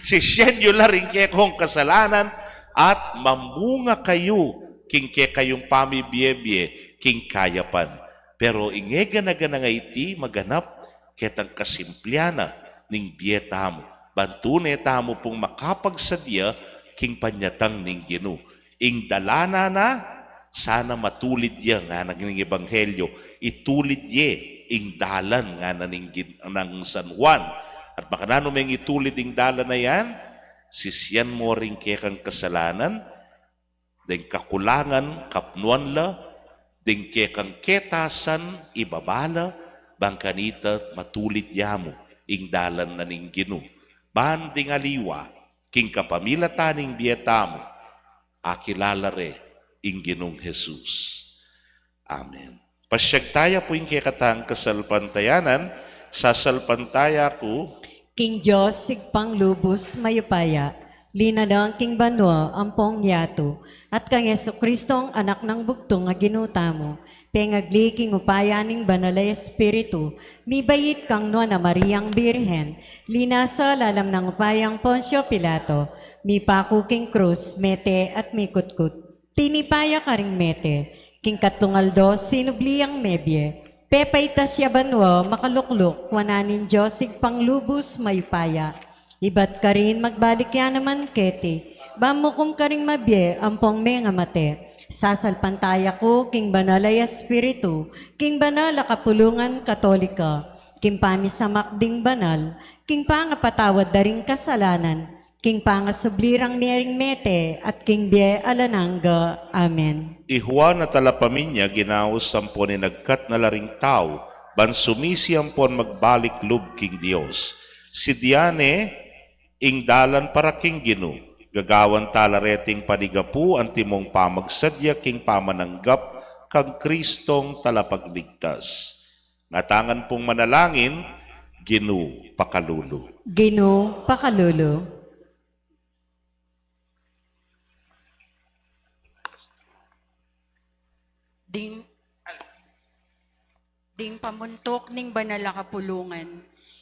"Sisian yu la ring kekong kasalanan at mamunga kayu king kekayung pamibie-bie king kayapan." Pero ing e gana-gana nga iti maganap ketang kasimplian na ning bie tamu, ban tune tamu pung makapagsadya king panyatang ning Ginu. Ing dalan na, sana matulid ya, ngana ning ebanghelyo, itulid ye ing dalan, ngana ning Gin-, nang San Juan. At makananu meng itulid ing dalan a yan? Sisian mu ring kekang kasalanan, deng kakulangan kapnuan la, deng kekang ketasan ibaba la, bang kanita matulid ya mu ing dalan na ning Ginu. Ban ding aliwa, king kapamilatan ning bie tamu, akilala re ing Ginung Jesus. Amen. Pasyag taya pu ing kekatang kasalpantayanan, sasalpantaya ku. King Dios, Ibpang lubus mayupaya, linalang king banua ampong yatu, at kang Jesucristong Anak nang bugtung a Ginu tamu, pengagli king upaya ning Banal a Espiritu, mibait kang Nuan a Mariang Birhen, linasa lalam nang upayang Poncio Pilato, mipaku king krus, mete at mikutkut. Tinipa ya karing mete, king katlung aldo sinubli yang mebie, pepaitas ya banua makalukluk wanan ning Dios Ibpang lubus mayupaya. Ibat karin magbalik ya naman keti, ban mukum karing mabie ampong mengamate. Sasalpantaya ku king Banal a Espiritu, king banal a kapulungan Katolika, king pamisamak ding banal, king pangapatawad da ring kasalanan, king pangasubli rang mie ring mete, at king bie alang angga. Amen. I Juan a talapaminya ginaus ampon inagkat na la ring tau, ban sumisi ampon magbalik lub king Dios. Sidya ne ing dalan para king Ginu, gagawan tala reting panigapu antimong pamagsadya king pamananggap kang Kristong Talapagligtas. Ngatangan pung manalangin, Ginu pakalulu. Ginu pakalulu. Ding, ding pamuntuk ning banal a kapulungan,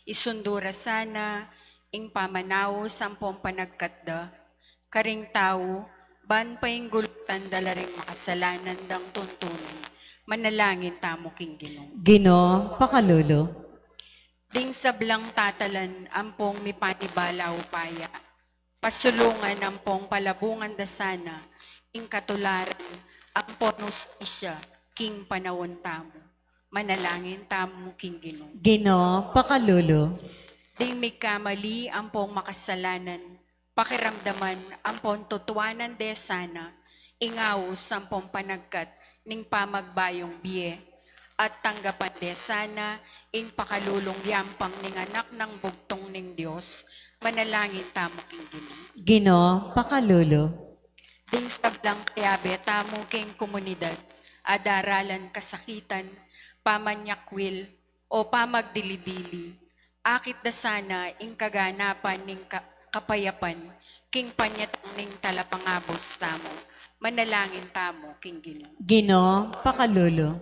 Isundu ra sana ing pamanaus ampong panagkat da karing tau, ban painggulutan da la ring makasalanan dang tuntunin. Manalangin tamu king Ginu. Ginu, pakalulu. Ding sablang tatalan ampong mipanibala upaya, pasulungan ampong palabungan da sana ing katularan ampong hustisya king panaun tamu. Manalangin tamu king Ginu. Ginu, pakalulu. Ding migkamali ampong makasalanan, pakiramdaman ampong tutuanan de sana ing aus ampong panagkat ning pamagbayung bie, at tanggapan de sana ing pakalulung yampang ning Anak nang bugtung ning Dios. Manalangin tamu king Ginu. Ginu, pakalulu. Ding sablang kayabe tamu king komunidad a daralan kasakitan, pamanyakwil, o pamagdili-dili, akit da sana ing kaganapan ning ka-, kapayapan king panyatang ning talapangabus tamu. Manalangin tamu king Ginu. Ginu, pakalulu.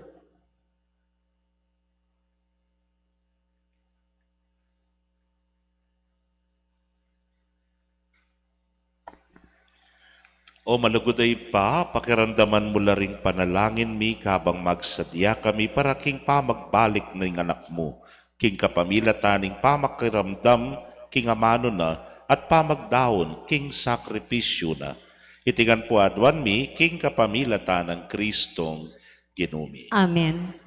O malugud a Ibpa, pakiramdaman mu la ring panalangin mi kabang magsadya kami para king pamagbalik ning Anak mu, king kapamilatan ning pamakiramdam king amanu na at pamagdaun king sakripisyu na. Iti ngan pu aduan mi king kapamilatan nang Kristong Ginu mi. Amen.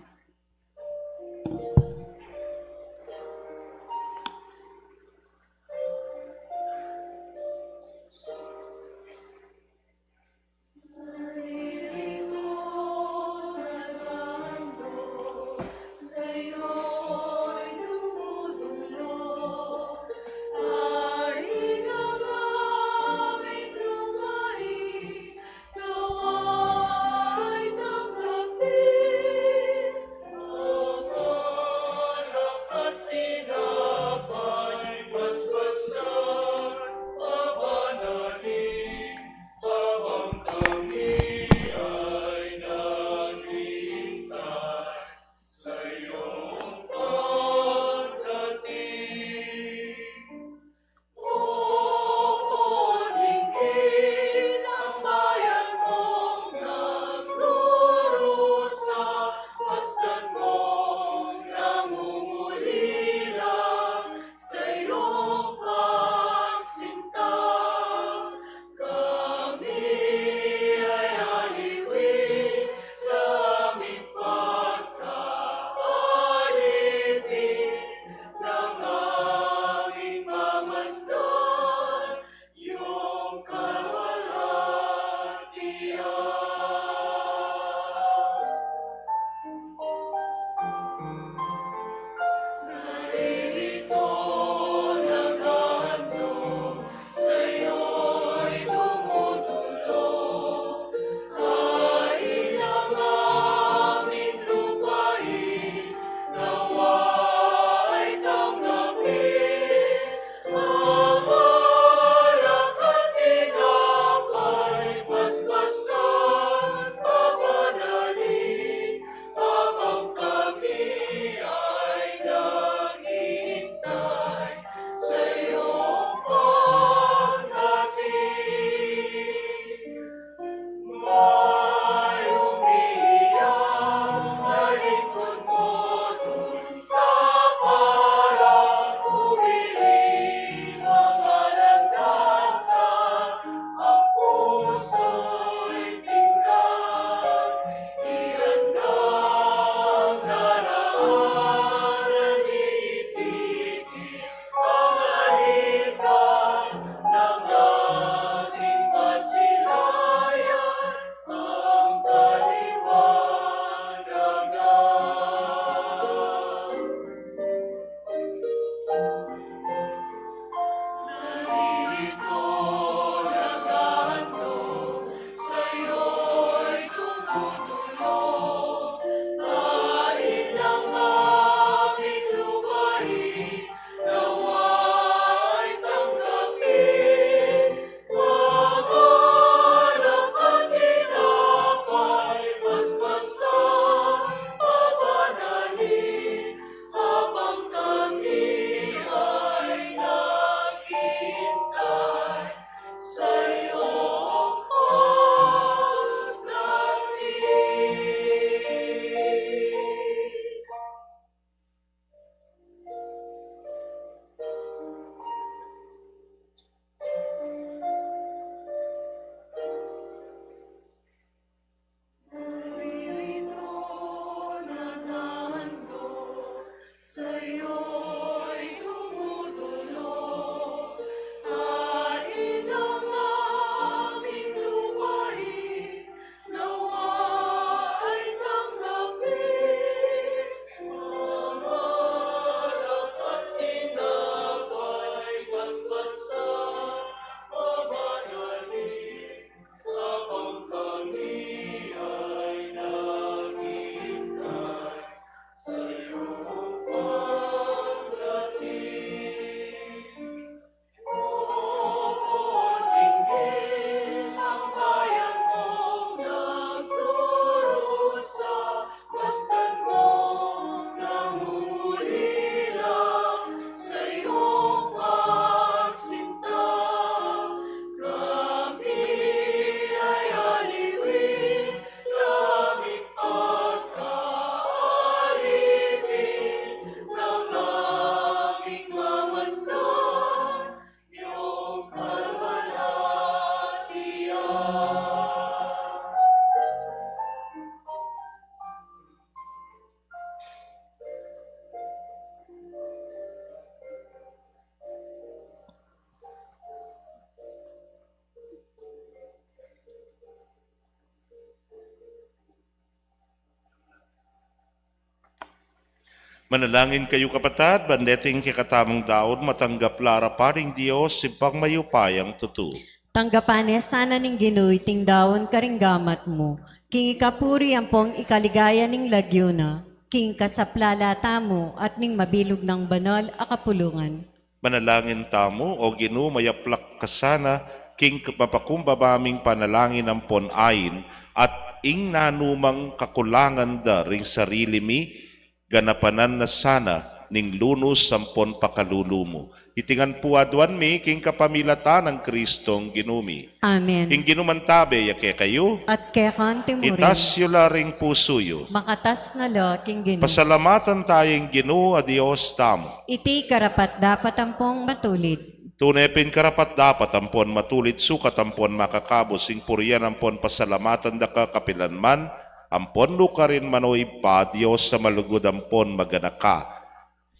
Manalangin kayu, kapatad, ban deting kekatamung daun matanggap la arapan ning Dios, Ibpang mayupayang tutu. Tanggapan ne sana ning Ginu iting daun karing gamat mu, king ikapuri ampong ikaligaya ning lagyu na, king kasaplalan tamu at ning mabilug nang banal a kapulungan. Manalangin tamu. O Ginu, mayaplak ka sana king mapakumbaba ming panalangin ampon ain, at ing nanumang kakulangan da ring sarili mi, ganapan na sana ning lunus ampon pakalulu mu. Iti ngan pu aduan mi king kapamilatan nang Kristong Ginu mi. Amen. Ing Ginu mantabe ya kekayu. At keka naman murin. Itas yu la ring pusu yu. Makatas na la king Ginu. Pasalamatan taya ing Ginu a Dios tamu. Iti karapat-dapat ampong matulid. Tune pin karapat-dapat ampon matulid, sukat ampon makakabus ing purian ampon pasalamatan da ka kapilan man, ampon nukarin man, o Ibpa, Dios a malugud ampon maganaka.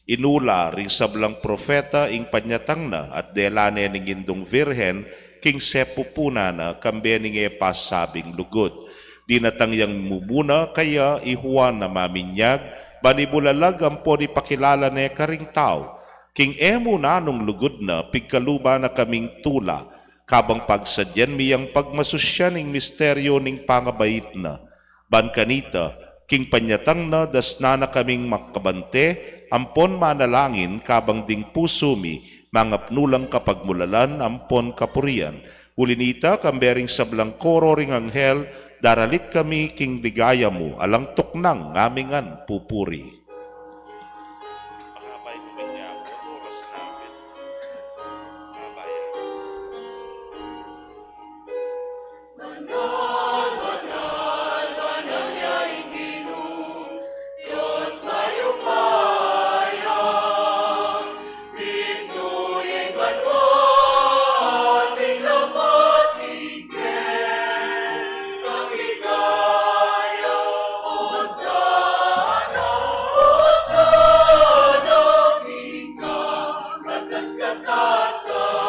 Inula ring sablang propeta ing panyatang na, at dela ne ning Indung Virgen king sepupunan na, kambe ning e pasabing lugud. Dinatang yang mumuna kaya i Juan a Maminyag, ban ibulalag ampon ipakilala ne karing tau king e mu nanung lugud na pigkaluban na kaming tula, kabang pagsadyan mi yang pagmasusyan ing misteryu ning pangabait na. Ban kanita, king panyatang na, dasnan na kaming makabante ampon manalangin, kabang ding pusu mi mangapnu lang kapagmulalan ampon kapurian. Uli nita, kambe ring sablang koro ring anghel, daralit kami king ligaya mu, alang tuknang ngamingan pupuri. Banal, banal, banal ya ing Ginu, Dios mayupaya. Mintuyu ing banua at ing lapat king ligaya. Hosana, Hosana, king kakatas-katasan.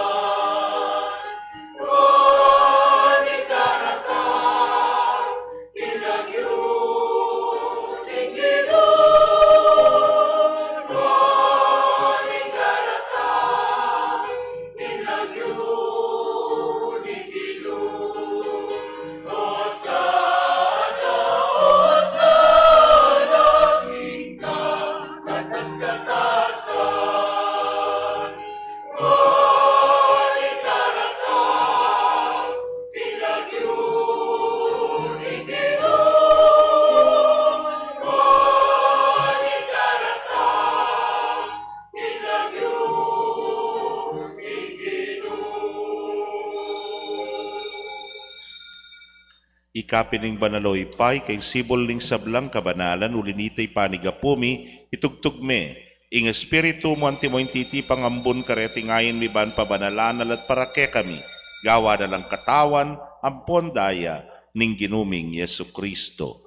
Ika pin ing banal, o Ibpa, ika ing sibul ning sablang kabanalan, uli nita ipanigapu mi, itugtug me ing Espiritu mu antimo ing titipang ambun kareting ain mi ban pabanalan na la at para kekami, gawan na lang katawan ampon daya ning Ginu ming Jesucristo.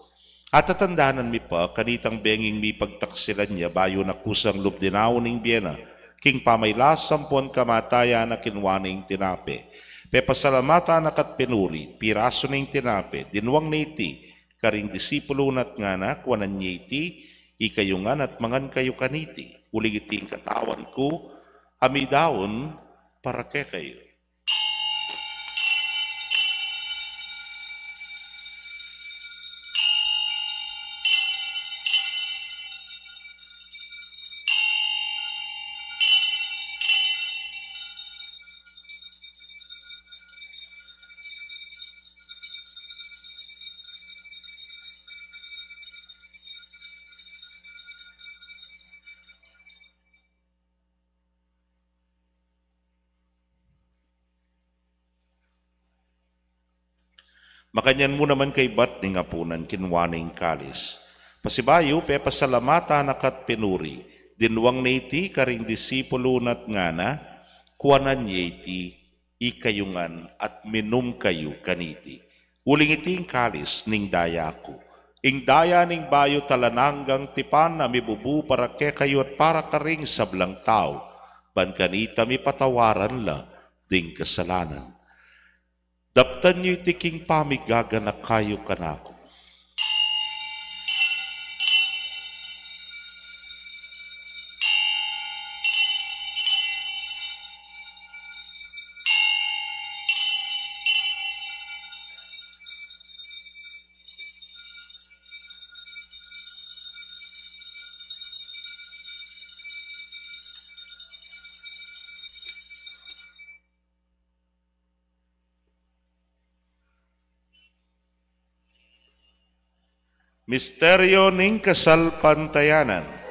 At tatandanan mi pa, kanitang benging mipagtaksilan ya, bayu na kusang lub dinaun ing bie na, king pamailas ampon kamatayan na kinua ne ing tinape. Pepasalamatan na ka't pinuri, pirasu ne ing tinape, dinwang ne iti karing disipulu na at ngana, kuanan ye iti ikayu ngan at mangan kayu kaniti, uling iti ing katawan ku a midaun para kekayu. Makanyan mu naman kaybat ning apunan, kinua ne ing kalis. Pasibayu, pepasalamatan na ka't pinuri, dinwang ne iti karing disipulu na at ngana, kuanan ye iti ikayu ngan at minum kayu kaniti, uling iti ing kalis ning daya ku, ing daya ning bayu at alang anggang tipan a mibubu para kekayu at para karing sablang tau, ban kanita mipatawaran la ding kasalanan. Daptan yu iti king pamigaganaka yu kanaku. Misteryo ning kasalpantayanan.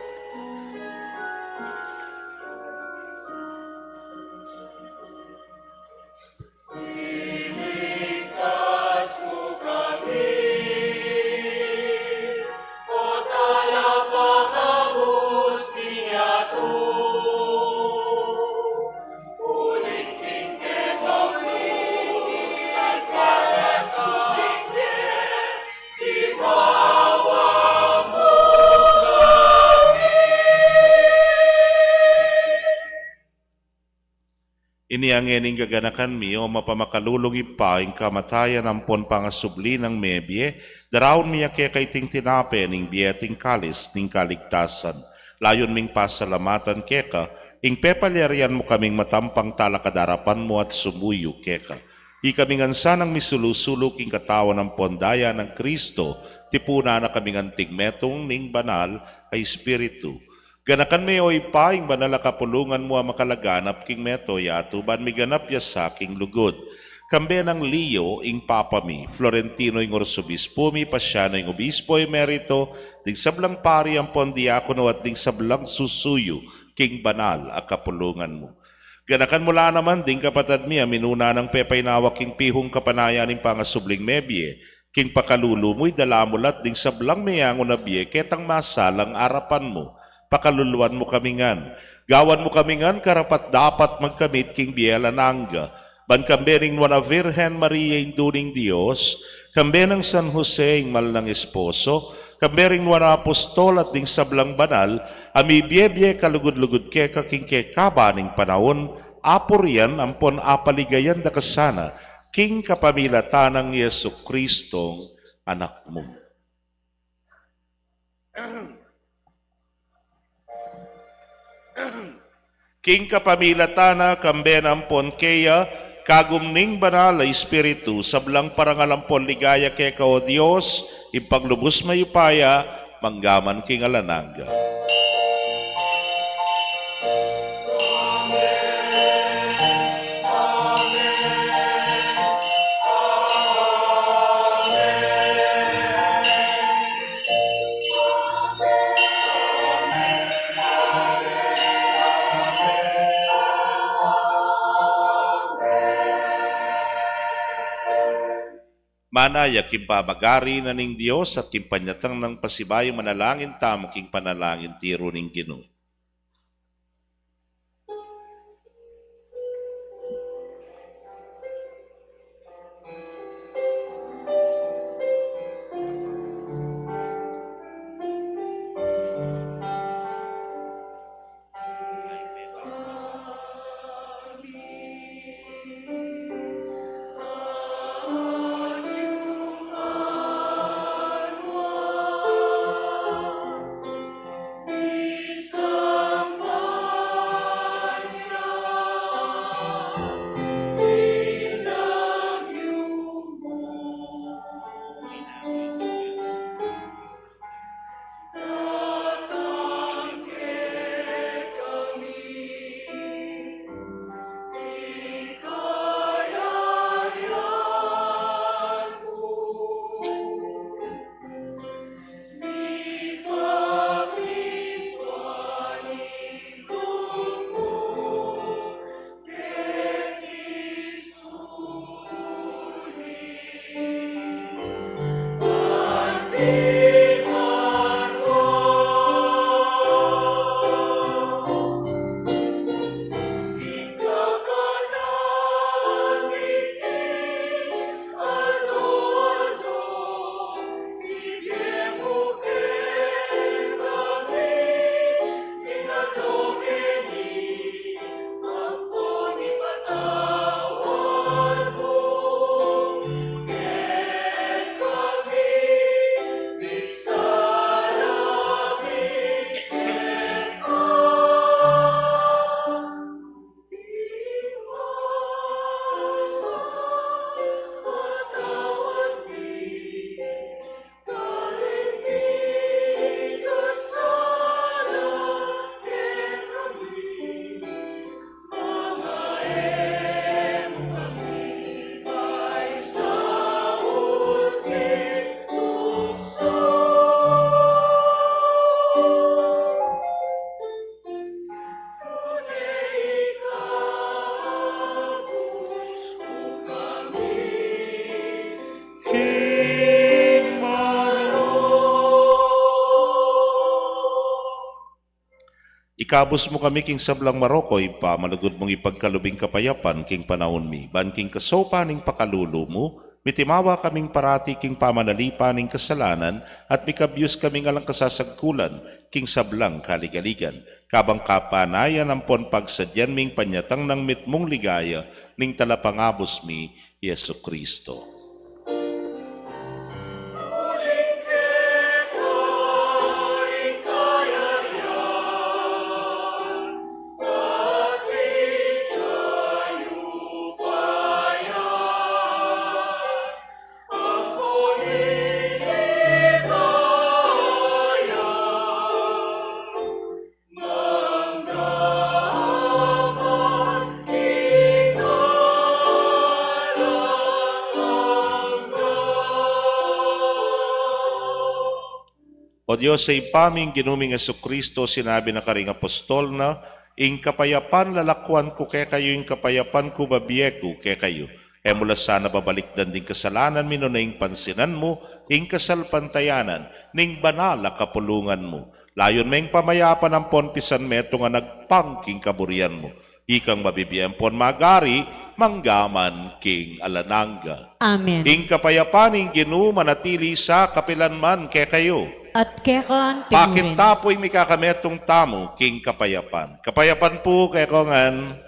Ini ngeni ing gaganakan mi, o mapamakalulung Ibpa, ing kamatayan ampon pangasubli nang mebie, daraun mi keka iting tinape ning bie at ing kalis ning kaligtasan. Layun ming pasalamatan keka ing pepalyarian mu kaming matampang talakad king arapan mu at sumuyu keka. Ikami ngan sanang misulu-sulu king katawan ampon daya nang Kristo, tipunan na kaming anting metung ning Banal a Espiritu. Ganakan me, o Ibpa, ing banal a kapulungan mu a makalaganap king mabilug a yatu, ban miganap ya sa king lugud. Kambe nang Leo ing Papa mi, Florentino ing Arsobispo mi, Pasiano ing Obispo Emerito, ding sablang pari ampon diakono at ding sablang susuyu king banal a kapulungan mu. Ganakan mu la naman ding kapatad mi a minuna nang pepainawa king pihung kapanayan ning pangasubling mebie, king pakalulu mu idala mu la ding sablang meangu na bie ketang masalang arapan mu. Pakaluluan mu kami ngan. Gawan mu kami ngan karapat-dapat magkamit king bie alang angga. Ban kambe ning Nuan a Virgen Maria, Indu ning Dios, kambe nang San Jose, ing mal nang esposo, kambe ring nuan a apostol at ding sablang banal a mibie-bie kalugud-lugud keka king kekaban ning panaun, apurian ampon apaligayan da ka sana king kapamilatan nang Jesucristong Anak mu. King kapamilatan na, kambe na ampon keya, kagum ning Banal a Espiritu, sablang parangal ampon ligaya keka, o Dios, Ibpang lubus mayupaya, mangga man king alang angga. Manaya king pamagari na ning Dios at king panyatang nang pasibayu, manalangin tamu king panalangin tiru ning Ginu. Ikabus mu kami king sablang marok, O Ibpa, malugud mung ipagkalub ing kapayapan king panaun mi, ban king kasaupan ning pakalulu mu, mitimawa kaming parati king pamanalipan ning kasalanan, at mikabyus kaming alang kasasagkulan king sablang kaligaligan. Kabang kapanayan ampon pagsadyan ming panyatang nang mitmung ligaya ning Talapangabus mi, Jesucristo. O Dios, a Ibpa ming Ginu ming Jesucristo, sinabi na karing apostol na, "Ing kapayapan lalakwan ku kekayu, ing kapayapan ku bibie ku kekayu." E mu la sana babalikdan ding kasalanan mi, nune ing pansinan mu ing kasalpantayanan ning banal a kapulungan mu. Layun me ing pamayapan ampon pisan metung a agpang king kaburian mu. Ikang mabibie ampon magari mangga man king alang angga. Amen. Ing kapayapan ning Ginu manatili sa kapilan man kekayu. At keka antimurin. Pakit ta pu ing mikakametung tamu king kapayapan. Kapayapan pu kekongan.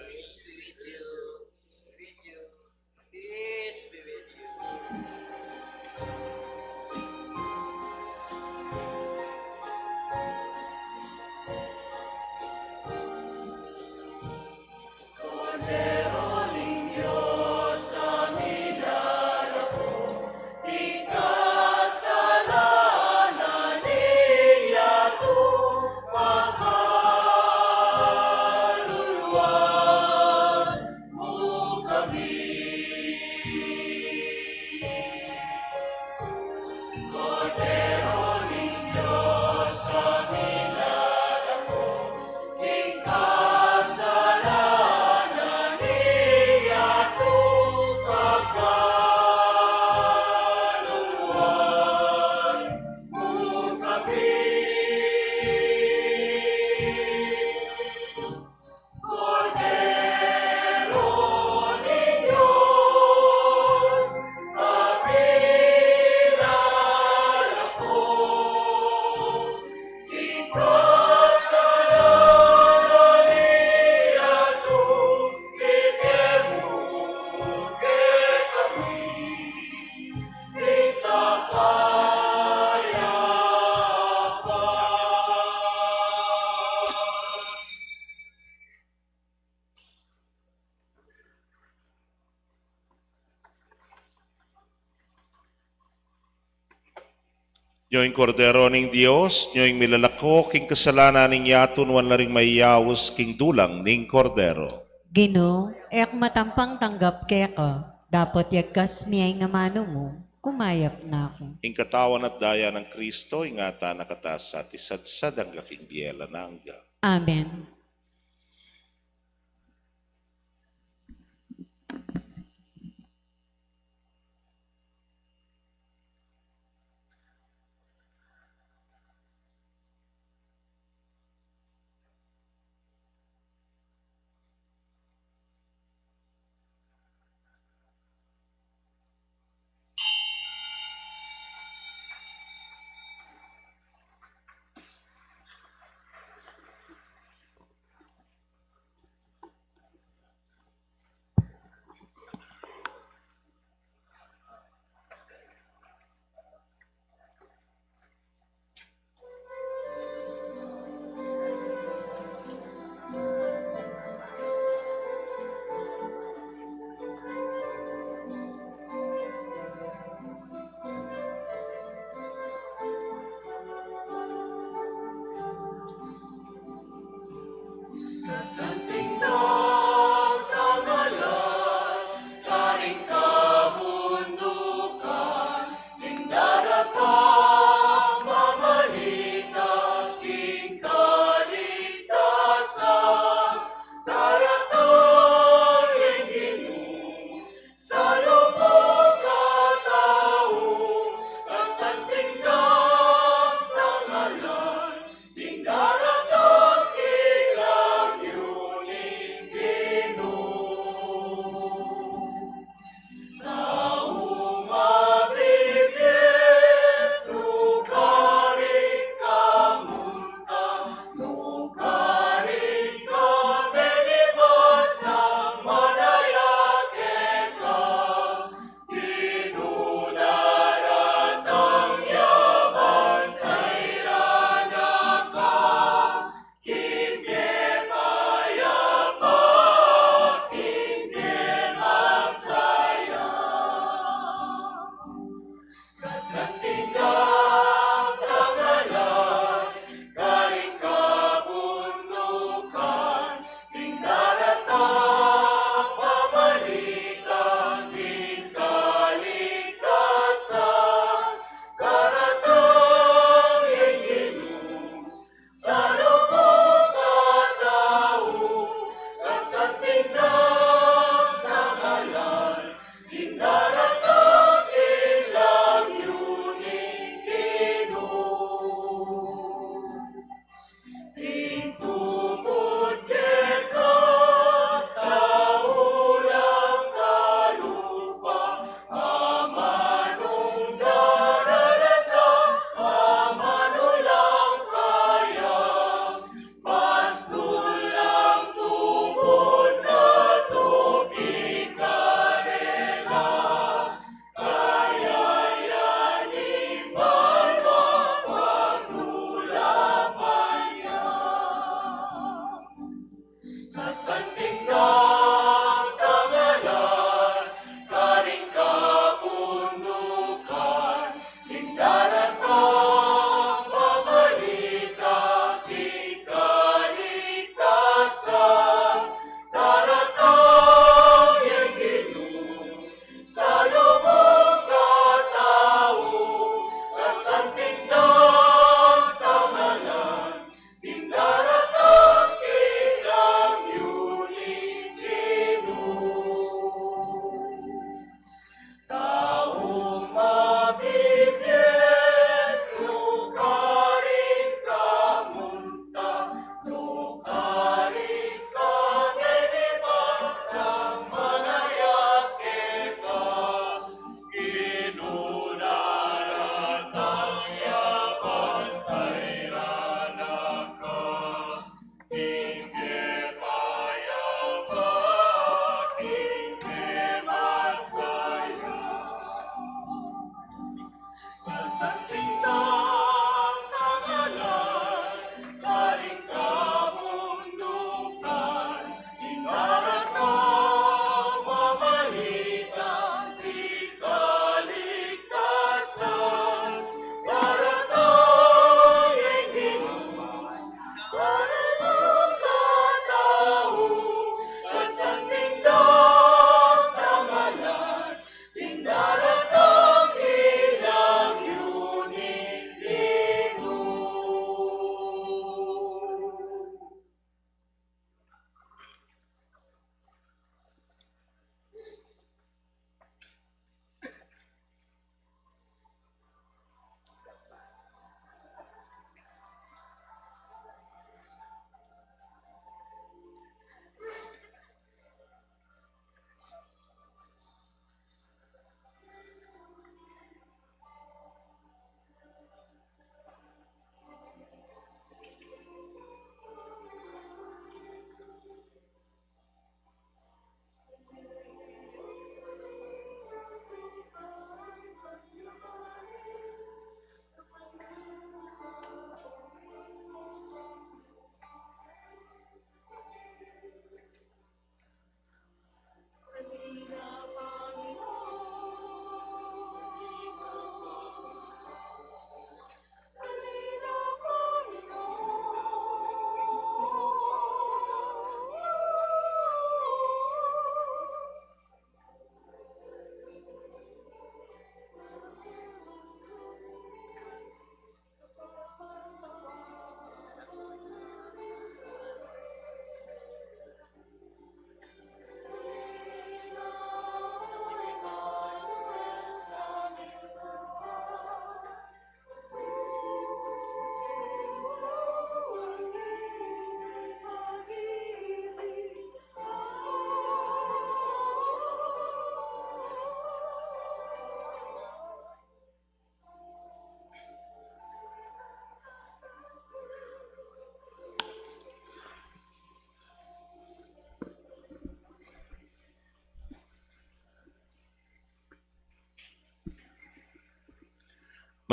Nyo ing Kordero ning Dios, nyo ing milalako king kasalanan ning yatu. Nuan la ring mayaus king dulang ning Kordero. Ginu, e ku matampang tanggap keka, dapot yagkas mu ing amanu mu, kumayap na ku. Ing katawan at daya nang Kristo, ingatan na katamu at isadsad angga king bie alang angga. Amen.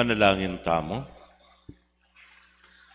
Manalangin tamu.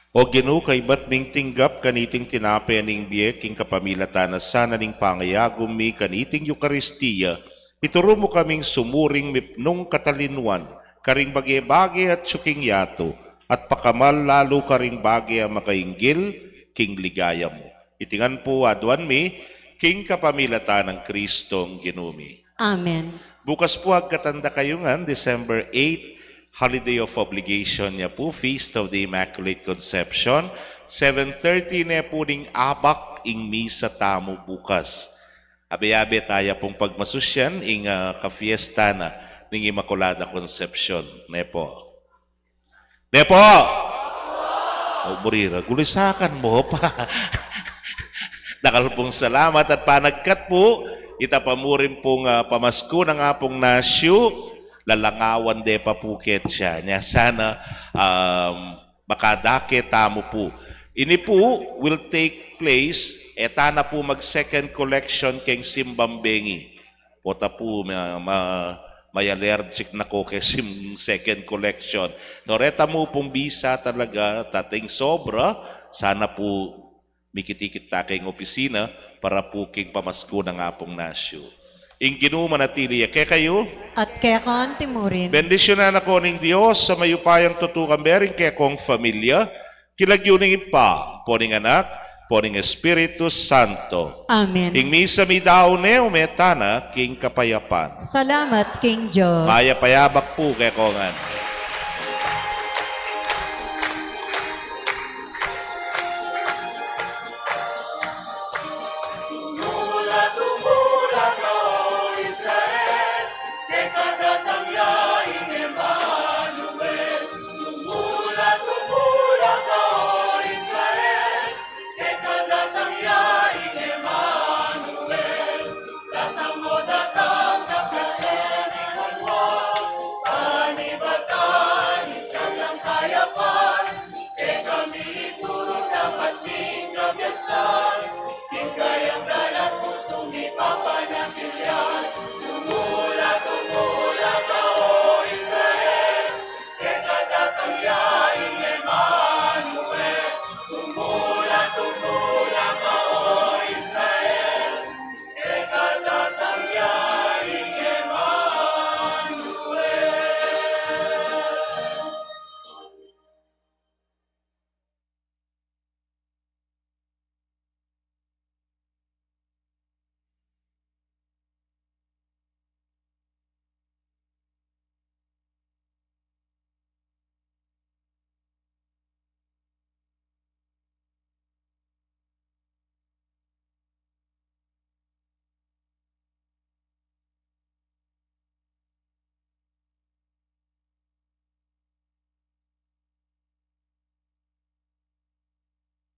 O Ginu, kaybat ming tinggap kaniting tinape ning bie king kapamilatan na sana ning pangayagum mi kaniting Eukaristia, ituru mu kaming sumuring mipnung katalinuan karing bage-bage atyu king yatu, at pakamal lalu karing bage a makainggil king ligaya mu. Iti ngan pu aduan mi king kapamilatan nang Kristong Ginu mi. Amen. Bukas pu, agkatan da kayu ngan, December eight, holiday of obligation ya pu, Feast of the Immaculate Conception. Seven thirty ne pu ning abak ing misa tamu bukas. Abe-abe taya pung pagmasusyan ing, ah, kafiesta na ning Immaculada Concepcion. Ne pu. Ne pu. O, buri ra, gulisakan mu pa. Dakal pung salamat at panagkat pu, ita pa mu rin pung, ah, pamasku nang Apung Nasyu, lalangawan de pa pu ketsa. Nya sana, um, makadake tamu pu. Ini pu will take place, e ta na pu mag second collection keng simbang bengi. Pota pu, ma-, ma-, may allergic na ko keng sim-, second collection. Nung reta mu pung bisa talaga, tating sobra, sana pu mikit-ikit ta keng opisina para pu king pamasku nang Apung Nasyu. Ing Ginu manatili ya kekayu. At keka mu rin. Bendisyunan na kayu ning Dios a mayupayang tutukan, bering kekong familia, king lagyu ning Ibpa, ampo ning Anak, ampo ning Espiritu Santo. Amen. Ing misa meyari ne, ume tana king kapayapan. Salamat king Dios. Mayap a abak pu kekongan.